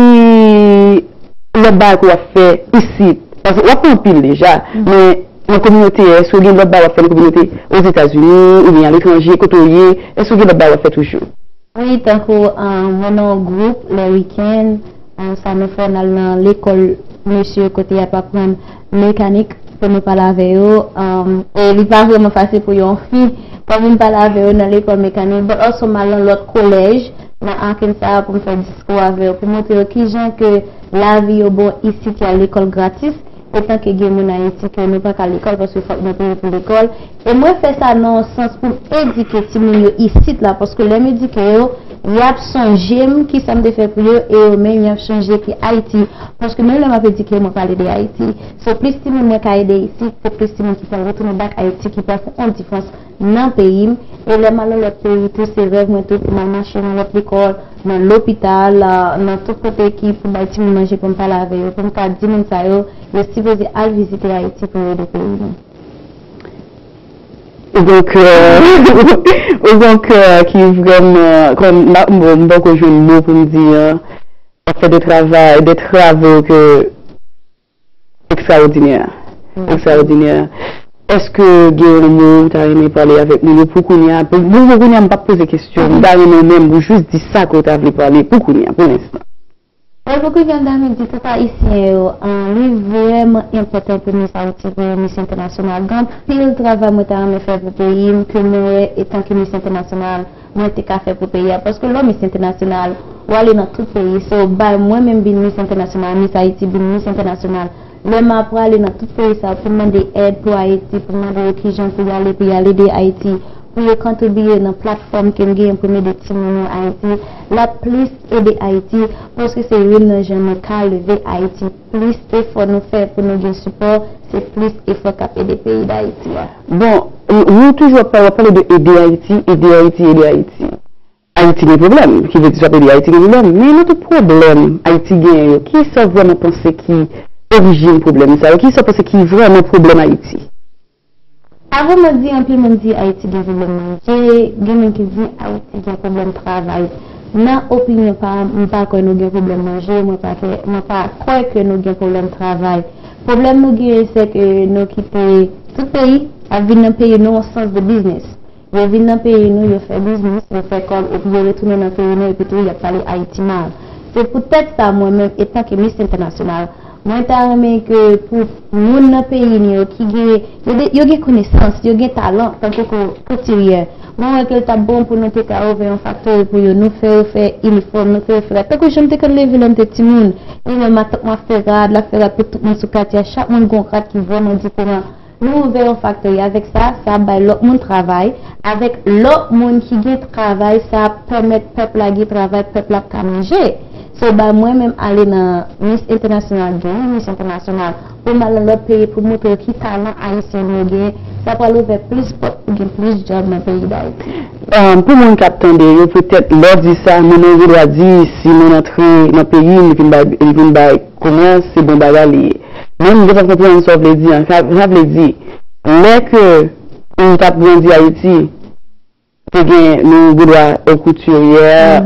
lòt bagay ke w ap fè isit? Paske w ap fè anpil deja, men nan kominote, èske gen lòt bagay w ap fè nan kominote, Ozetazini, oubyen aletranje, kote w ye, èske gen lòt bagay w ap fè toujou? Wi, tankou, um, mwen nan yon gwoup, lè wikenn, um, sa nou fè, n al nan lekòl mesye kote y ap aprann mekanik pou nou pale avè yo. Um, e li pa vrèman fasil pou yon fi pa vin pale avè yo nan lekòl mekanik, but also m al nan lòt kolèj nan Arkansas pou m fè diskou avè yo, pou montre yo kijan ke lavi yo bon isit, y al lekòl gratis, etan ke gen moun Ayiti ke nou pa ka lekòl paske fòk nou peye pou lekòl. E mwen fè sa nan yon sans pou m edike timoun yo isit la, paske lè m edike yo, y ap sonje m, kisa m te fè pou yo, e yo menm y ap sonje ki Ayiti. Paske menm lè m ap edike yo, mwen pale de Ayiti. So, plis timoun mwen ka ede isit, se plis timoun ki pral retounen back Ayiti, ki pral fè yon diferans nan peyi m. E lè m al nan lòt peyi tou, se rèv mwen tou pou m al mache nan lòt lekòl, nan lopital, nan tout kote ki pou bay timoun manje, pou m pale avè yo, pou m ka di moun sa yo, yo sipoze al vizite Ayiti pou yo ede peyi nou. Ou gon kè, ou gon kè ki vrèman, kòm, m pa, bon, m poko jwenn mo pou m di, an, w ap fè de travay, de travaux ke ekstraòdinè, ekstraòdinè. Èske gen yon mo ou ta renmen pale avèk moun yo pou kounye a? Pou, pou, pou kounye a, m p ap poze kesyon. M ta renmen w menm ou jis di sa ke w ta vle pale pou kounye a, pou lenstan. Mwen, pou kounye a, m ta renmen di tout Ayisyen yo, an, li vrèman enpòtan pou Miss Haiti, pou Miss Entènasyonal. Gen anpil travay mwen ta renmen fè pou peyi m, ke mwen wè, etan ke Miss Entènasyonal, mwen te ka fè pou peyi a. Paske lè w Miss Entènasyonal, w ale nan tout peyi. So, bay mwen menm vin Miss Entènasyonal, Miss Haiti vin Miss Entènasyonal. Lè m ap prale nan tout peyi sa yo pou m mande èd pou Ayiti, pou m mande yo kijan pou y ale, pou y al ede Ayiti, pou yo kontribiye nan platfòm ke m genyen pou m ede timoun yo Ayiti, l ap plis ede Ayiti, paske se youn nan jan nou ka leve Ayiti. Plis efò nou fè pou nou gen sipò, se plis efò k ap ede peyi Dayiti a. Bon, nou toujou ap pale, w ap pale de ede Ayiti, ede Ayiti, ede Ayiti. Ayiti gen pwoblèm, ki vle di sa vle di Ayiti gen pwoblèm. Men nan tout pwoblèm Ayiti genyen yo, kisa w vrèman panse ki orijin pwoblèm sa yo? Kisa w panse ki vrèman pwoblèm Ayiti? Avan m ap di, anpil moun di Ayiti gen pwoblèm manje, gen moun ki di Ayiti gen pwoblèm travay. Nan opinyon pa m, m pa kwè nou gen pwoblèm manje, mwen pa kwè, mwen pa kwè ke nou gen pwoblèm travay. Pwoblèm nou genyen, se ke nou kite tout peyi ap vin nan peyi nou an sans de biznis. Yo vin nan peyi nou, yo fè biznis, yo fè kòb, epi yo retounen nan peyi nou, epi tou y ap pale Ayiti mal. Se poutèt sa, mwen menm, etanke Miss Entènasyonal, mwen ta renmen ke pou moun nan peyi nou yo ki gen, yo, de- yo gen konesans, yo gen talan, tankou kou- koutiryè, mwen wè ke l t ap bon pou nou te ka ouvè yon faktori pou yo, nou fè yo fè inifòm, nou fè yo fè rad. Tankou jan m te konn leve lè m te timoun, e lè matant mwen ap fè rad, l ap fè rad pou tout moun sou katye a, chak moun gen yon rad ki vrèman diferan. Nou ouvè yon faktori. Avèk sa, sa ap bay lòt moun travay. Avèk lòt moun ki gen travay, sa ap pèmèt pèp la gen travay, pèp la ap ka manje. So, ba mwen menm ale nan Miss Entènasyonal, gen yon Miss Entènasyonal, pou m al nan lòt peyi pou montre yo ki talan ayisyen nou gen, sa pral ouvè plis pòt pou gen plis djòb nan peyi Dayiti. Um, pou moun k ap tande yo, petèt lè w di sa, men mwen gen dwa di, si moun antre nan peyi m, li vin bay, li vin bay komès, se bon bagay li ye. Men m gentan konprann sa w vle di an. Sa, sa vle di, lè ke m t ap grandi Ayiti, te gen nou gen dwa, e, koutiryè,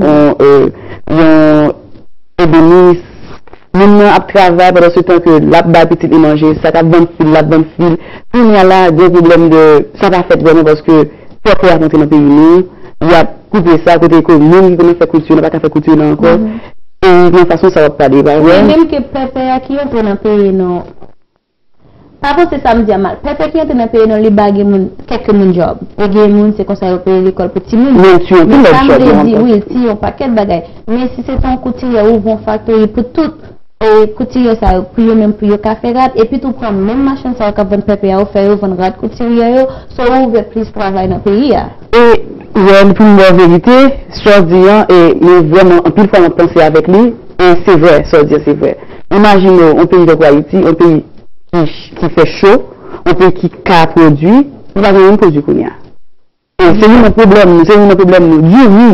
yon, e, yon ebenis. Moun nan ap travay pandan se tan ke l ap bay pitit li manje, sa k ap vann fil, l ap vann fil. Kounye a la, gen pwoblèm de, sa pa fèt vrèman paske pèpè ap antre nan peyi nou, y ap koupe sa, kote ke moun ki konn fè kouti yo nan pa ka fè kouti yo nan ankò. E nan fason sa w ap pale, pa vre? Ou menm ke pèpè a ki antre nan peyi nou, pa panse sa m di a mal. Pèpè ki antre nan peyi nou, li ba gen moun, kèk moun djòb. E gen moun, se konsa yo peye lekòl pou timoun yo. Men l tiye anpil lòt djòb yo ankò. Wi, l tiye yon pakèt bagay. Men si se te yon koutiryè, ouvri yon faktori pou tout, e, koutiryè sa yo, pou yo menm, pou yo ka fè rad, epi tou pran menm machann sa yo k ap vann pèpè a yo, fè yo vann rad koutiryè yo, sa ouvè plis travay nan peyi a. E, wè, pou m ba w verite, sa w di an, e, men vrèman, anpil fwa m ap panse avèk li, e se vre, sa w di an, se vre. Imajine w, yon peyi tankou Ayiti, yon peyi ki, ki fè cho, yon peyi ki ka pwodui, nou pa gen menm pwodui kounye a. E se youn nan pwoblèm nou, se youn nan pwoblèm nou. Diri,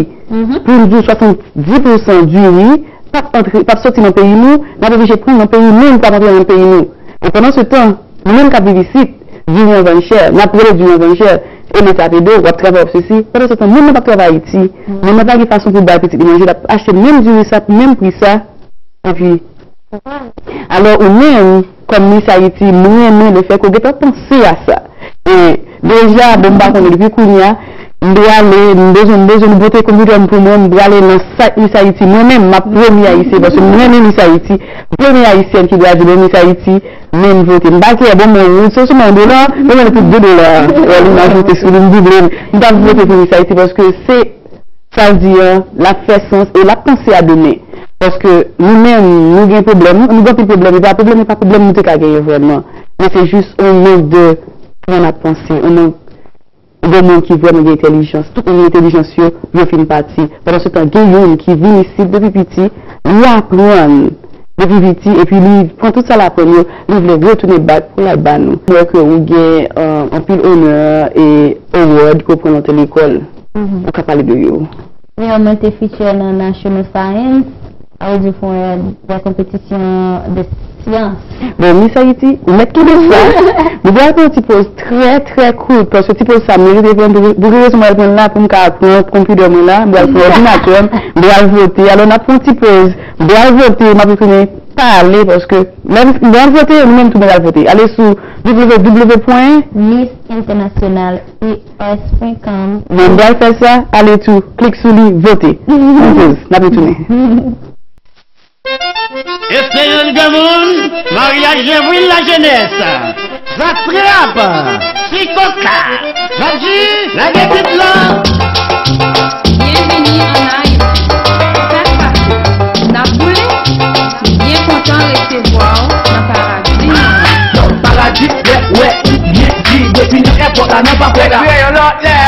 pou n di w swasanndis pousan diri, p ap antre, p ap soti nan peyi nou, n ap oblije pran nan peyi nou, li p ap antre nan peyi nou. E pandan se tan, nou menm k ap viv isit, diri an vann chè, n ap rele diri an vann chè, e Leta ap ede w, w ap travay, w ap sesi. Pandan se tan, moun nan p ap travay Ayiti, moun nan pa gen fason pou bay pitit li manje, l ap achte menm diri sa, pou menm pri sa, epi, alò ou menm, kòm Miss Ayiti, m renmen lefètke w gentan panse a sa. E deja, bon, m pa konnen, depi kounye a, m prale, m bezwen, m bezwen nou pote konpitè m pou mwen, m prale nan site Miss Ayiti. Mwen menm, m ap premye ayisyen, paske m renmen Miss Ayiti. Premye ayisyèn ki pral di, bon, Miss Ayiti, men m vote. M pa kè, bon, mwen, se sèlman yon dola, mwen, mwen, pou de dola, wè, li m ajoute sou li, m double l. M t ap vote pou Miss Ayiti, paske se sa l di an, l ap fè sans e l ap panse a demen. Paske nou menm, nou gen pwoblèm, nou gen anpil pwoblèm, e pa pwoblèm, e pa pwoblèm nou te ka genyen vrèman. Men se jis yon mank de kòman n ap panse, yon mank de moun ki vrèman gen entèlijans. Tout moun gen entèlijans yo, yo fin pati. Pandan se tan, gen youn ki vin isit depi piti, li aprann depi piti, epi li pran tout sa l aprann yo, li vle retounen back pou l al ba nou. M wè ke ou gen, euh, anpil onè e award ke w pran nan lekòl. Ou ka pale de yo? Wi, mwen te feature nan National Science, sa vle di fè yon konpetisyon de syans. Bon, Miss Ayiti, ou mèt kenbe sa. Nou pral pran yon ti poz trè, trè kout, paske ti poz sa, m merite pran pou, pou ki rezon m pral pran l la, pou m ka pran konpitè mwen la, m pral pran òdinatè m, m pral vote. Alò, n ap pran yon ti poz, m pral vote, m ap retounen pale, paske lè m, lè m vote, nou menm tou nou pral vote. Ale sou w w w pwen Miss Entènasyonal U S pwen com. Bon, m pral fè sa, ale tou, klik sou li, vote. Yon poz, n ap retounen. Esperans granmoun, maryaj Levwil lajenès, Zatrap, Ti Koka, Maji, lage tit lan. Byenveni ann Ayiti. Sa k pase? N ap boule? M byen kontan resevwa w nan paradi nou an. Nan paradi, wè, wè, ou byen di, depi nan èpòt la, nou pa kwè la.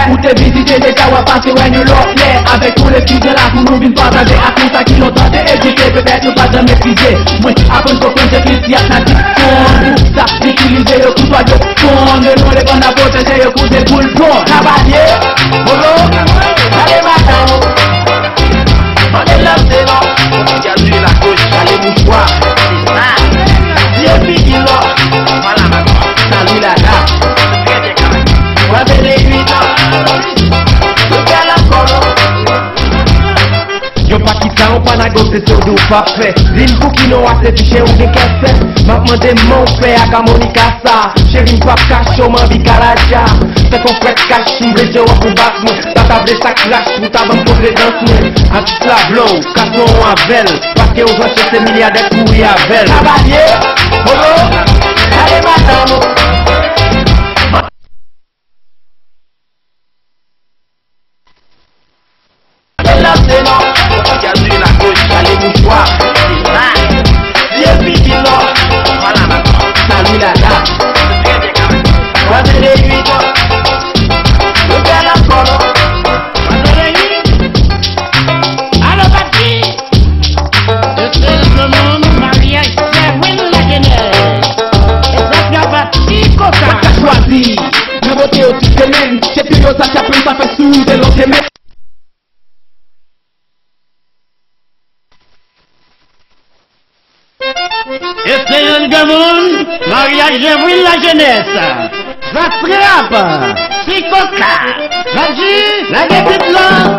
Ou te vizite deja, w ap pase wè nou lòt lè. Avèk tout lespri de la kou nou vin pataje ak nou sa ki lontan te eziste, petèt nou pa t janm meprize. Mwen aprann konprann se plis yap nan diskon. Sa itilize yo kou twa yo konn. De nou le pann a pwoteje yo kou de boul pon. Kavalye, molo, ale madan. Mande lòt se non. Ofisyal vire la goch. Ale mouchwa. Vye figi lò. Salut la dame. Ou pa nan gote se w di w p ap fè. Di m pou ki non a se ti chen ou gen kè sèch. M ap mande m ou fè ak amonika sa. Cheri m p ap kache w m anvi kalaja. Tank on frèt kach m vle je w ap ou bat mwen. Pa ta vle sa krache pou ta ban m kontre dans mwen. Atis la vle w, ka son w avè l. Paske ou jwenn se milyadè kouri avè l. Kavalye, Polo, ale madanm ou. Lè lanse non, Fidel di la goch, ale mouchwa, se sa. Vye figi non, Malama, Salou Lala. Kwaze de uit, nou fè lankò non. Kwaze de uit. Alo, papi. Yo se lemonn maryaj Sèwil Lajenès. Egzanp la pati koka. Sa ka chwazi. Nan bote yo ti semenn, se pi yo sa k ap plen sa fè souri de lòt semenn. E se yon granmoun, maryaj Janvil Lajenès. Zatrap, ti koka, Maji, lage tit lan.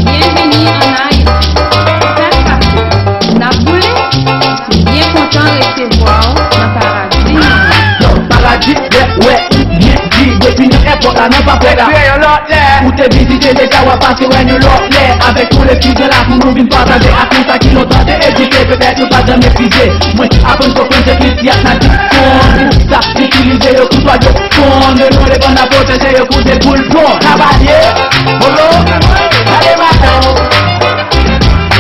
Byenvini ann Ayiti. Sa k pase? N ap boule? Nou byen kontan resevwa w nan paradi. Nan paradi, wè, wè, ou byen di, depi nan èpòt la, nan pa fè la. Ou te vizite deja, w ap pase wè nou lòt lè. Avèk tout estidyan la pou nou vin pataje ak nou sa ki lontan te egziste, petèt nou pa janm meprize. Mwen aprann konprann se kriti ak tradiksyon. Sa itilize yo koutwa yo konn. Yo nou le bann ap pwoteje yo kou de boul plon. Kavalye, Polo, ale madanm ou.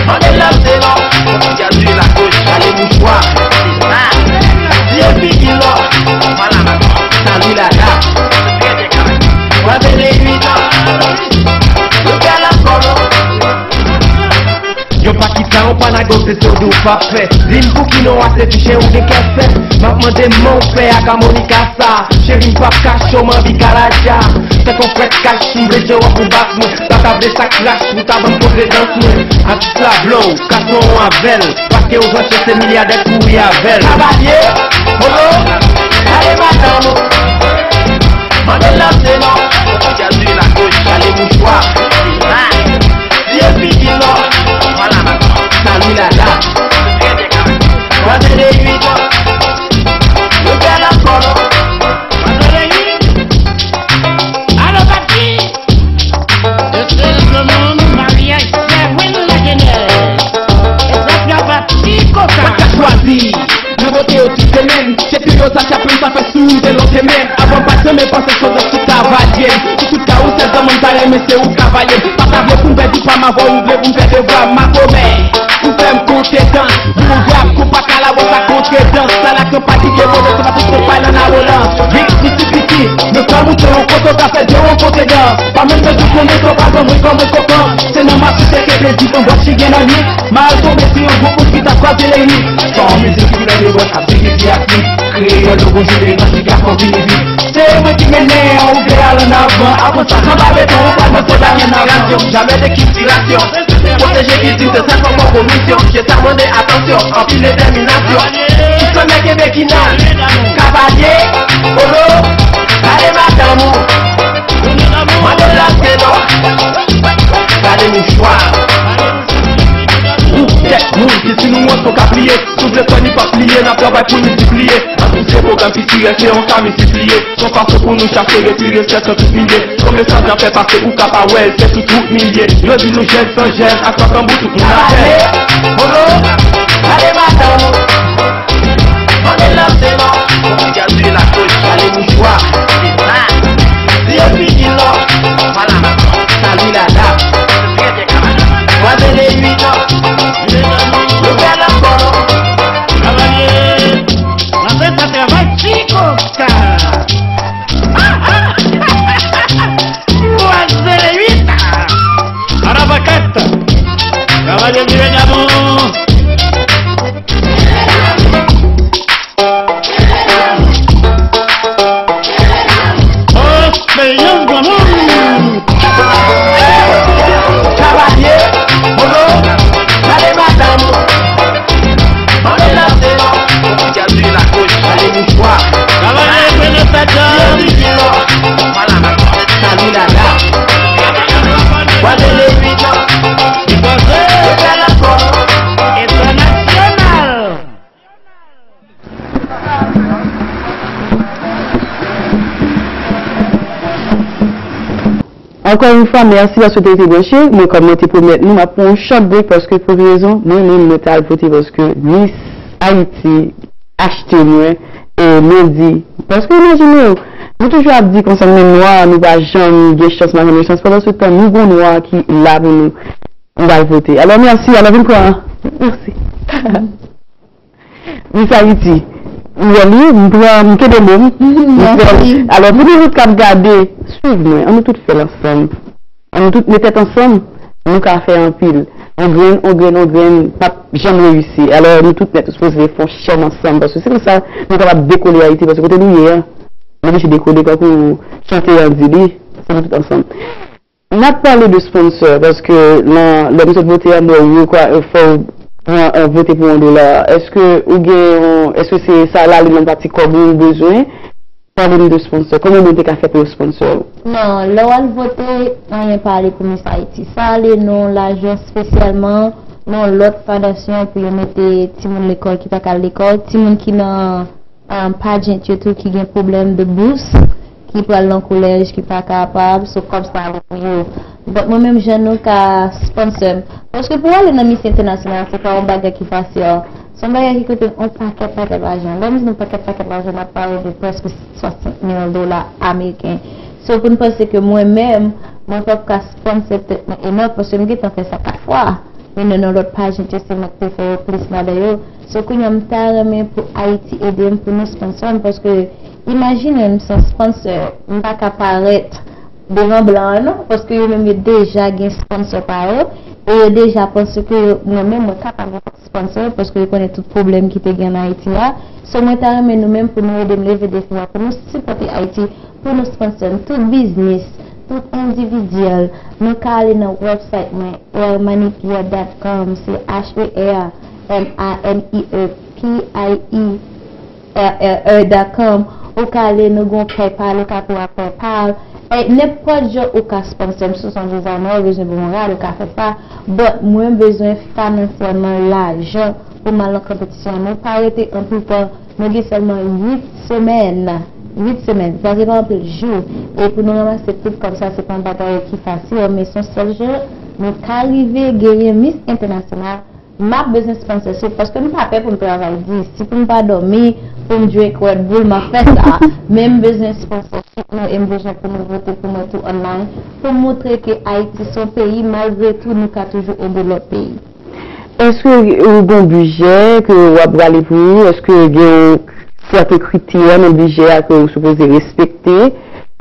Mande lanse non. Fidel di la goch, ale mouchwa, se sa. Vye figi non, Malama, Salou Lala. Kwaze de uit, nou fè lankò non. Yo pa kita, ou pa nan gote se w di w p ap fè. Di m pou ki non a se ti chen ou gen kè sèch. M ap mande m ou fè ak amonika sa. Cheri m p ap kache w m anvi kalaja. Tank on frèt kach m vle je w ap ou bat mwen. Pa ta vle sa krache pou ta ban m kontre dans mwen. Atis la vle w, ka son w avè l. Paske ou jwenn se milyadè kouri avè l. Kavalye, Polo, ale madanm ou. Mande lanse non. Fidel di la goch, ale mouchwa, se sa. Vye figi non, Malama, Salou Lala. Kwaze de uit, nou fè lankò non. Kwaze de uit. Alo, papi. E se lemonn maryaj Sèwil Lajenès. Egzanp la pati koka. Sa k ap chwazi. Nan bote yo ti semenn, se pi yo sa k ap plen sa fè souri de lòt semenn. Avan m pa t renmen panse sou tout kavalye. Sou tout ka ou sèl zanmann ta renmen se ou kavalye. Pa ta vle pou m pèdi pa m avè w, ou vle pou m fè devwa m makomè. Ou fè m konte dans, bourap, konpa kalabwa sa kontre dans. Sa la konpa ki gen pwoblèm, se pa tout konpa nan labolans. Vin piti piti, nou fè moute yon kote, sa fè de yon kote dans. Pa menm bezwen konnen sa w pa zanmi kòm yon kopan. Se nan masite ke plezi pran bwat ki gen nan li. Mal tonbe sou yon gwoup moun ki t ap kwaze leni. Sa yon mizik ki lè de bwè k ap vini pi ak li. Kreyòl yo gon jounen nan ki ka konvini vit. Se mwen ki mennen an, ou vle al ann avan. Apre sa, anba beton, ou pral mwen fò dal ann avan. Jamè de kiltirasyon. Pwoteje kilti se sèl fòm komisyon. Je sa mande atansyon, anpil detèminasyon. Tout flanè kenbe kina. Kavalye, Polo, gade madanm ou. Mande lanse non. Gade mouchwa. Ou tèt moun ki si nou wont nou ka pliye. Si w vle kwè li p ap pliye, n ap travay pou l miltipliye. Nan tout se pwogram ki tirè, se yon ka miltipliye. Yon fason pou nou chache retire stres nan tout milye. Konbyen san zan fè pase ou ka pa wè l, se tout wout milye. Yo di nou jèn san jèn, ak sa tanbou tout moun ap fè. Polo, gade madanm ou. Mande lanse non. Fidel di la goch, ale mouchwa, se sa. Vye figi non, Malama, Salou Lala. Kwaze de uit, nou fè lankò non. Kavalye, n ap fè sa travay ti koka. Kwaze de uit. Ann avan kèt. Kavalye vire damou. Oh, se yon granmoun. Kavalye, Polo, gade madanm ou. Mande lanse non. Fidel di la goch, ale mouchwa. Kavalye, pran nan sa djòb. Vye figi non. Malama, Salou Lala. Kwaze de uit, nou fè lankò non. Ankò yon fwa, mèsi paske w te rete branche. Mwen, kòm mwen te pwomèt nou, m ap pran yon short break paske pou ki rezon? Mwen menm, mwen t al vote paske Miss Haiti achte mwen e mwen di, paske imajine w, nou toujou ap di konsa, nou menm nwa, nou pa janm gen chans, nou pa janm gen chans. Pandan se tan, nou gon nwa ki la pou nou, nou pral vote. Alò, mèsi, alò, vin pran. Mèsi. Miss Haiti, ou wè li, m pran, m kenbe mo m. Mèsi. Alò, pou nou tout k ap gade, swiv mwen, ann nou tout fè l ansanm. Ann nou tout met tèt ansanm, nou ka fè anpil. On grenn, on grenn, on grenn, p ap janm reyisi. Alò, nou tout nèt, nou sipoze fè yon chèn ansanm, paske se konsa nou kapab dekole Ayiti, paske kote nou ye a, nou oblije dekole, tankou chante an di li, se nou tout ansanm. N ap pale de sponsor, paske nan, lè m sot vote a, m wè ou rekwa-, fò w pran, eh, vote pou yon dola. Èske ou gen yon, èske se sa la, li nan pati kòb ou bezwen? Pale m de sponsor. Kòman moun te ka fè pou yo sponsor ou? Non, lè w al vote, anyen pa ale pou Miss Haiti. Sa ale nan lajan espesyalman nan lòt fondasyon pou yo mete timoun lekòl ki pa ka al lekòl, timoun ki nan um, pageant yo tou ki gen pwoblèm de bous, ki pral nan kolèj, ki pa kapab, so kòb sa ale pou yo. But mwen menm, jan nou ka sponsor m. Paske pou w ale nan Miss International, se pa yon bagay ki fasil. Se yon bagay ki koute yon pakèt, pakèt lajan. Lè m di nou pakèt, pakèt lajan, n ap pale de prèske swasant mil dola ameriken. So, pou n panse ke mwen menm, mwen p ap ka sponsor tèt mwen enough, paske m gentan fè sa kat fwa. Men nan, nan lòt paj, jan se mwen k te fè yo plis ladan yo. So, kounye a, m ta renmen pou Ayiti ede m, pou nou sponsor m, paske imajine m se yon sponsor, m pa ka parèt devan blan an non, paske yo menm yo deja gen sponsor pa yo, e yo deja panse ke yo, mwen menm, mwen kapab sponsor, paske yo konnen tout pwoblèm ki te gen ann Ayiti a. So, mwen ta renmen nou menm pou nou ede m leve defi a, pou nou sipòte Ayiti, pou nou sponsor m. Tout biznis, tout endividyèl, nou ka ale nan website mwen, hermanipierre dot com, se H E R M A N I E P I E R R dot com, ou ka ale, nou gen PayPal, ou ka peye ak PayPal. E nenpòt jan ou ka sponsor m, si w se yon designer, ou bezwen pou yon rad, ou ka fè sa. But mwen bezwen finansyèlman lajan pou m al nan konpetisyon an. Nou pa rete anpil tan, nou gen sèlman uit semèn. Uit semèn, sa se pa anpil jou. E pou nou ranmase tout kòb sa, se pa yon bagay ki fasil, men se yon sèl jan nou ka rive genyen Miss Entènasyonal. M ap bezwen sponsorship paske m pa pè pou m travay di. Si pou m pa dòmi, pou m drink Red Bull, m ap fè sa. Men m bezwen sponsorship nou e m bezwen pou nou vote pou mwen tou online pou m montre ke Ayiti se yon peyi, malgre tou, nou ka toujou ede lòt peyi. Èske ou gen yon bijè ke w ap prale pou li? Èske gen yon sèten kritè nan bijè a ke ou sipoze respekte?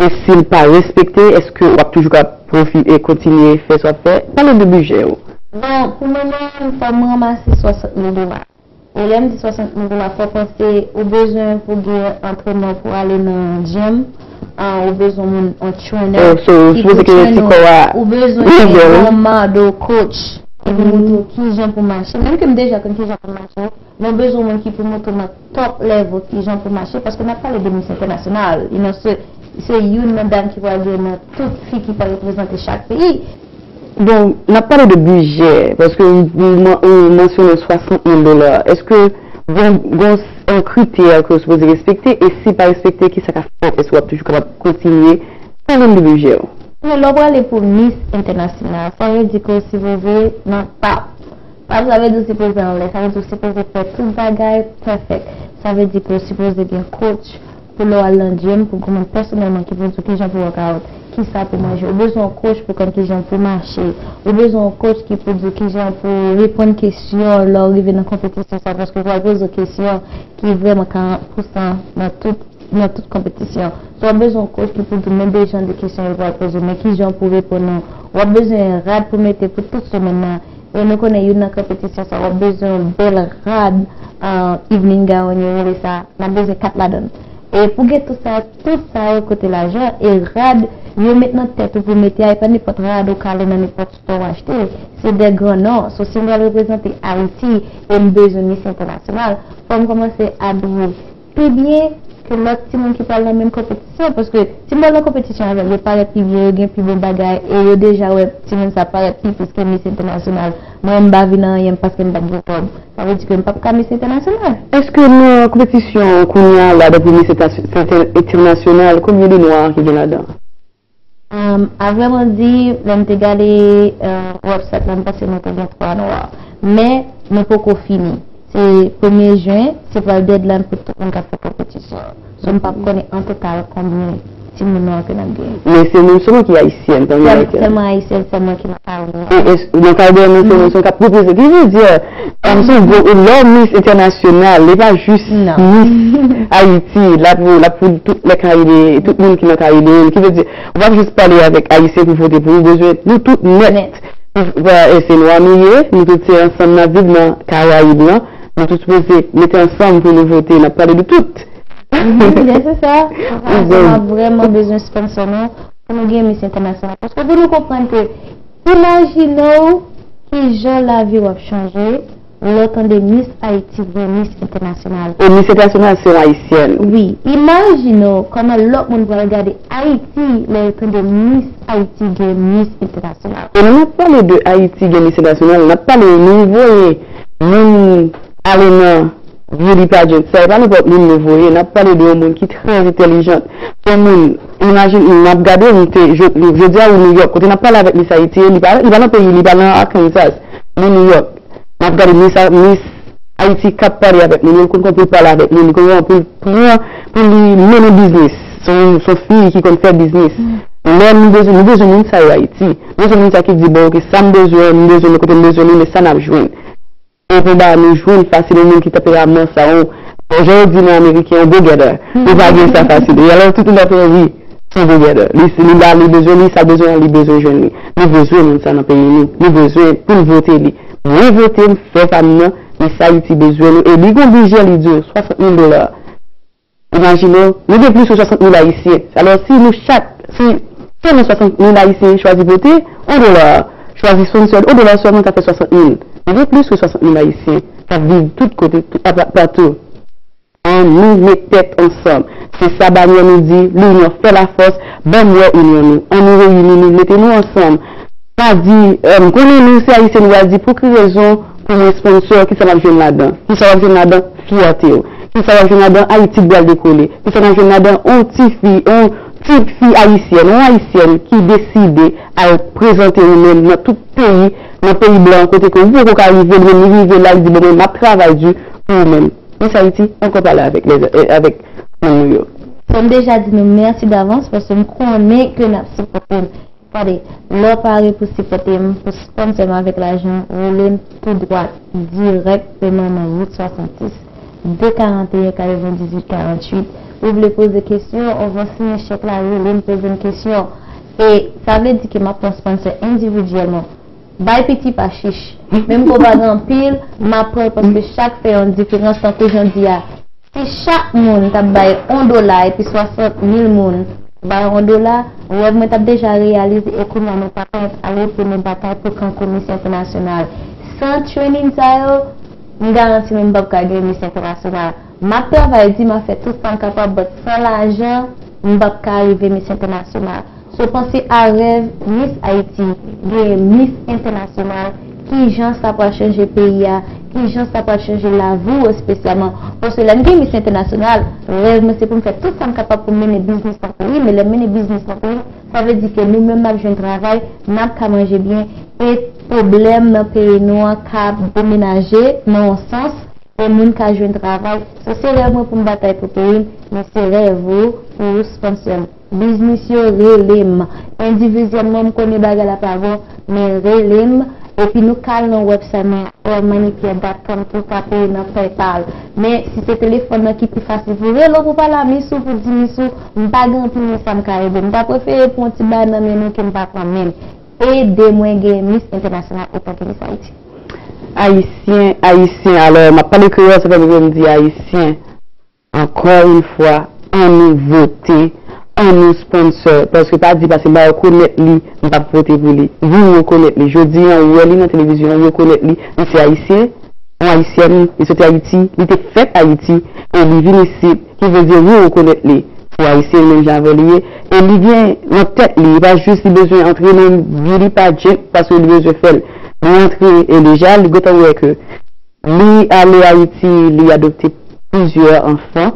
E si l pa respekte, èske w ap toujou ka pwofi-, e kontinye fè sa w ap fè? Pale de bijè ou. Bon, pou mwen menm, fò m ranmase swasant mil dola. E lè m di swasant mil dola, fò w panse ou bezwen pou gen antrenman pou ale nan gym, ah, ou bezwen moun, yon trainer, oh, so, ou sipoze ke ti kò a, ou bezwen yon model coach ki pou montre w kijan pou mache. Menm ke m deja konn kijan pou mache, men w bezwen moun ki pou montre w nan top level kijan pou mache, paske n ap pale de Miss Entènasyonal. You know, se, se youn nan dam ki pral gen nan tout fi ki pral reprezante chak peyi. Bon, n ap pale de bijè, paske ou, ou man-, ou mansyone swasant mil dola. Èske gon, gon, yon kritè ke w sipoze respekte, e si pa respekte, kisa k ap fèt? Èske w ap toujou kapab kontinye? Pale m de bijè w. Men lè w prale pou Miss Entènasyonal, sa vle di ke w sipoze nan pap. Pap, sa vle di w sipoze anlè, sa vle di w sipoze fè tout bagay pèfèk. Sa vle di ke w sipoze gen coach pou lè w al nan gym, pou gen moun pèsonèlman ki pou di w kijan pou workout, kisa pou manje. Ou bezwen yon coach pou konn kijan pou mache. Ou bezwen yon coach ki pou di w kijan pou reponn kesyon lè w rive nan konpetisyon sa, paske yo pral poze w kesyon ki vrèman karant pousan nan tout nan tout konpetisyon. So, w ap bezwen yon coach ki pou di w men de jan de kesyon yo pral poze w, men kijan pou reponn yo. W ap bezwen rad pou mete pou tout semèn nan. E nou konnen youn nan konpetisyon sa, w ap bezwen yon bèl rad, ah, evening gown, yo rele sa. N ap bezwen kat ladan l. E pou gen tout sa, tout sa yo koute lajan, e rad, yo met nan tèt ou pou mete a, e pa nenpòt rad ou ka ale nan nenpòt store w achte. Se de gran non. So, si m pral reprezante Ayiti, e m bezwen Miss Entènasyonal, fò m kòmanse abiye pi byen ke lòt timoun ki pral nan menm konpetisyon, paske si m pral nan konpetisyon avè l, yo parèt pi byen, yo gen pi bon bagay, e yo deja wè timoun sa parèt pi plis ke Miss Entènasyonal. Mwen, m pa vin anyen paske m pa t gen kòb. Sa vle di ke m p ap ka Miss Entènasyonal. Èske nan konpetisyon kounye a la, depi Miss Entènasyonal, konbyen de nwa ki gen ladan? Um, a vrèman di, lè m te gade uh, website la, m panse nou te gen twa nwa. Men, nou poko fini. Se premye jen, se pral deadline pou tout moun k ap fè konpetisyon. So, m p ap konnen an total konbyen timoun nou an ke n ap genyen. Men se moun sèlman ki ayisyèn, pa Sèl- amerikèn. Sèlman ayisyèn, sèlman ki nan Karayib. E, e, nan Karayib, nan se moun sèlman k ap reprezante. Ki vle di, um, se yon gwo, lè w Miss Entènasyonal, li pa jis Non. Miss Ayiti, la pou, la pou tout lè Karayib, tout moun ki nan Karayib. Ki vle di, ou p ap jis pale avèk ayisyen pou vote pou ou, bezwen nou tout nèt. Nèt. Pou, pou, e se nwa nou ye, nou tout se ansanm n ap viv nan Karayib lan, nou tout sipoze mete ansanm pou nou vote, n ap pale de tout. Mhm, byen se sa. Sa, sa, m ap vrèman bezwen sponsor nou pou nou gen Miss Entènasyonal. Paske pou nou konprann ke, imajine w kijan lavi w ap chanje lè w tande Miss Ayiti vin Miss Entènasyonal. E Miss Entènasyonal se yon ayisyèn. Wi, imajine w kòman lòt moun pral gade Ayiti lè yo tande Miss Ayiti gen Miss Entènasyonal. E lè n ap pale de Ayiti gen Miss Entènasyonal, n ap pale nou voye moun ale nan beauty pageant, sa e pa nenpòt moun nou voye, n ap pale de yon moun ki trè entèlijant. Se yon moun, imajine, n ap gade, nou te, je- jodi a, ou New York, kote n ap pale avèk Miss Ayiti, li pa, li pa nan peyi, li pa nan Arkansas, li New York. N ap gade Miss, A- Miss Ayiti k ap pale avèk moun, li konn kòman pou l pale avèk moun, li konn kòman pou l pran, pou li mennen biznis. Se yon, se yon fi ki konn fè biznis. Lè nou bezwen, nou bezwen moun sa yo Ayiti. Nou bezwen moun sa ki di, bon, ok, sa m bezwen, m bezwen li, kote m bezwen li, men sa n ap jwenn. Yon konba nou jwenn fasil yon moun ki tanperaman sa, yon, jan yo di nan ameriken, yon go-getter. Nou pa gen sa fasil. E alò, tout moun ap fè ri, se yon go-getter. Li, li la, li bezwen li, sa l bezwen an, li bezwen jwenn li. Nou bezwen moun sa nan peyi nou. Nou bezwen pou n vote li. Mwen vote, m fè pa m nan, men Miss Ayiti bezwen nou. E li gon bidjè, li di w, swasant mil dola. Imajine w, nou gen plis ke swasant mil ayisyen. Alò, si nou chak, si sèlman swasant mil ayisyen chwazi vote, yon dola, chwazi sponsor, yon dola sèlman, sa fè swasant mil. Nou gen plis ke swasant mil ayisyen k ap viv tout kote, tout, pa- patou. Ann nou met tèt ansanm. Se sa banyè nou di, l'union fait la force, ban m wè inyon nou. Ann nou reyini nou, mete nou ansanm. Pa di, m konnen nou se ayisyen, nou pral di, pou ki rezon pou mwen sponsor, kisa m ap jwenn ladan? Kisa w ap jwenn ladan? Fyète w. Kisa w ap jwenn ladan? Ayiti k pral dekole. Kisa n ap jwenn ladan? On ti fi, on ti fi ayisyèn, on ayisyèn ki deside al prezante ou menm nan tout peyi, nan peyi blan, kote ke ou poko ka rive, li menm li rive la, li di, bon, mwen, m ap travay di pou ou menm. Miss Ayiti, ankò pale avèk lè, avèk moun nou yo. Bon, m deja di nou mèsi davans, paske m konnen ke n ap sipòte m. Tande, lè w pare pou sipòte m, pou sponsor m avèk lajan, rele m tou dwat, dirèkteman nan uit swasannsis, de karanteyen, katrevendizuit, karanntuit. Ou vle poze kesyon, anvan siyen chèk la, rele m, poze m kesyon. E sa vle di ke m ap pran sponsor endividyèlman. Bay piti pa chich. Menm ke w pa gen anpil, m ap pran l paske chak fè yon diferans, tankou jan di a. Si chak moun t ap bay yon dola epi swasant mil moun bay yon dola, rèv mwen t ap deja reyalize e kounye a nou pa pèmèt al reprene batay pou kankou Miss Entènasyonal. San training sa yo, m garanti nou m p ap ka gen Miss Entènasyonal. M ap travay di, m ap fè tout sa m kapab, but san lajan, m p ap ka rive Miss Entènasyonal. So, panse a rèv Miss Ayiti, genyen Miss Entènasyonal, kijan sa pral chanje peyi a, kijan sa pral chanje lavi w espesyalman. Paske lè n gen Miss Entènasyonal, rèv mwen se pou m fè tout sa m kapab pou m mennen biznis lan kouri, men lè m mennen biznis lan kouri, sa vle di ke nou menm n ap jwenn travay, n ap ka manje byen, e pwoblèm nan peyi nou an ka demenaje nan yon sans, e moun ka jwenn travay. So, se rèv mwen pou m batay pou peyi m, men se rèv ou pou sponsor m. Biznis yo, rele m. Endividyèlman, m konnen bagay la pa bon, men rele m. Epi nou ka al nan website mwen, hermaniepierre dot com, pou w ka peye nan PayPal. Men si se telefòn nan ki pi fasil pou rele w, pou pale a Miss ou, pou di Miss ou, m pa gen anpil men sa m ka ede. M ta prefere pran yon ti bagay nan men nou ke m pa pran menm. Ede mwen gen Miss Entènasyonal otan ke Miss Ayiti. Ayisyen, ayisyen, alò, m ap pale kreyòl, sa fè m di ayisyen. Ankò yon fwa, ann nou vote, ann nou sponsor, paske pa di paske m pa rekonèt li, m p ap vote pou li. Wi, m rekonèt li. Jodi a, ou wè li nan televizyon, ou rekonèt li, li se ayisyen, yon ayisyèn, li soti Ayiti, li te fèt Ayiti, e li vin isit, ki vle di wi, ou rekonèt li. Se yon ayisyen, menm jan avè li ye, e li gen nan tèt li, li pa jis li bezwen antre nan beauty pageant paske li bezwen fè l. Li antre, e deja, li gentan wè ke li ale Ayiti, li adopte plizyè anfan,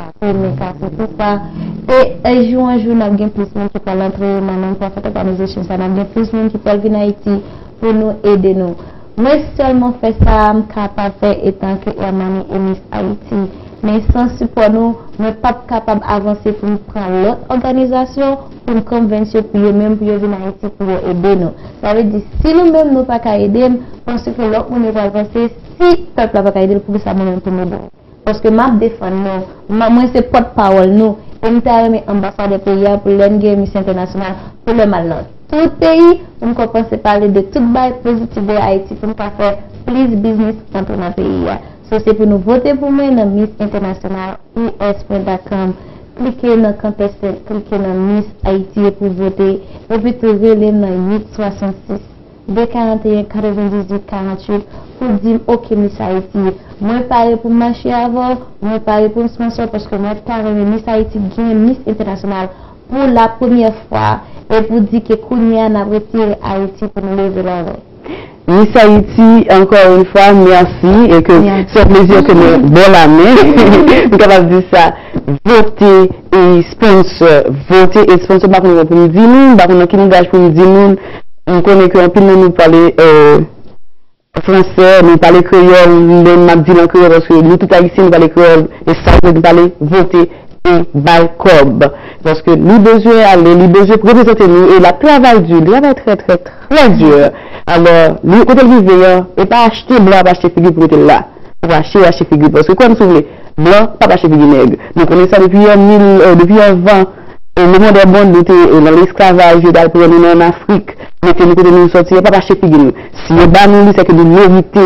kase, men kase tout sa. E, e jou an jou, n ap gen plis moun ki pral antre nan non-profit organization sa, n ap gen plis moun ki pral vin Ayiti pou nou ede nou. Mwen sèlman fè sa m kapab fè etanke Hermione e Miss Haiti. Men san sipò nou, mwen p ap kapab avanse pou m pran lòt òganizasyon pou m konvense yo pou yo menm pou yo vin Ayiti pou yo ede nou. Sa vle di, si nou menm nou pa ka ede m, panse ke lòt moun yo pral panse, si pèp la pa ka ede l, poukisa mwen menm pou m ede l? Paske m ap defann nou. M- Mwen se pòt pawòl nou. E m ta renmen anbasadè peyi a pou lè n gen misyon entènasyonal, pou lè m al nan tout peyi, pou m kòmanse pale de tout bagay pozitif de Ayiti, pou m ka fè plis biznis antre nan peyi a. So, se pou nou vote pou mwen nan Miss International U S point com. Klike nan Contestant, klike nan Miss Haiti e pou vote. Epi tou rele m nan uit swasannsis de karannteyen katrevendizuit karanntuit pou di m, "Ok, Miss Haiti, mwen pare pou m mache avè w, mwen pare pou m sponsor, paske mwen ta renmen Miss Haiti gen Miss International pou la premyè fwa, e pou di ke kounye a n ap retire Ayiti pou nou leve l avè w." Miss Haiti, encore une fois, merci, et que c'est un plaisir que nou ba w lamen. M kapab di sa, vote e sponsor, vote e sponsor, m pa konn pou m di nou, m pa konn nan ki langaj pou m di nou, m konnen ke anpil nan nou pale, euh, fransè, nou pale kreyòl, men m ap di l an kreyòl paske nou tout ayisyen, nou pale kreyòl, e sa vle di nou pale vote e bay kòb. Paske li bezwen ale, li bezwen reprezante nou, e l ap travay di, li travay trè, trè, trè di. Alò, li, kote l rive an, e pa achte blan, ap achte figi pou mete l la. Ou pa achte, achte figi, paske kwè m si w vle, blan p ap achte figi nèg. Nou konnen sa depi an mil, euh, depi anvan, euh, le monde est bon, nou te, euh, nan lesklavaj, yo t al pran nou nan Afrik, mete nou kote nou sòti a, p ap achte figi nou. Si yo ba nou li, se ke nou merite.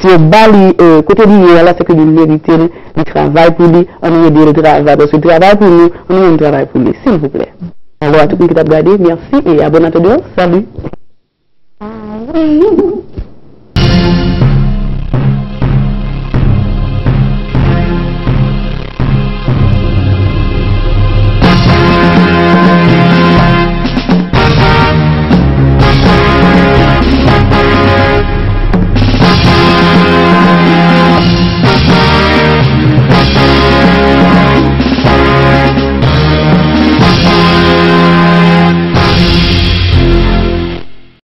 Si yo ba li, euh, kote li ye a la, se ke li merite l, li travay pou li, ann ede l travay, paske li travay pou nou, ann ede l travay pou li, silvouplè. Alò, a tout moun ki t ap gade, mèsi e a bon entendeur, salut. Ah oui.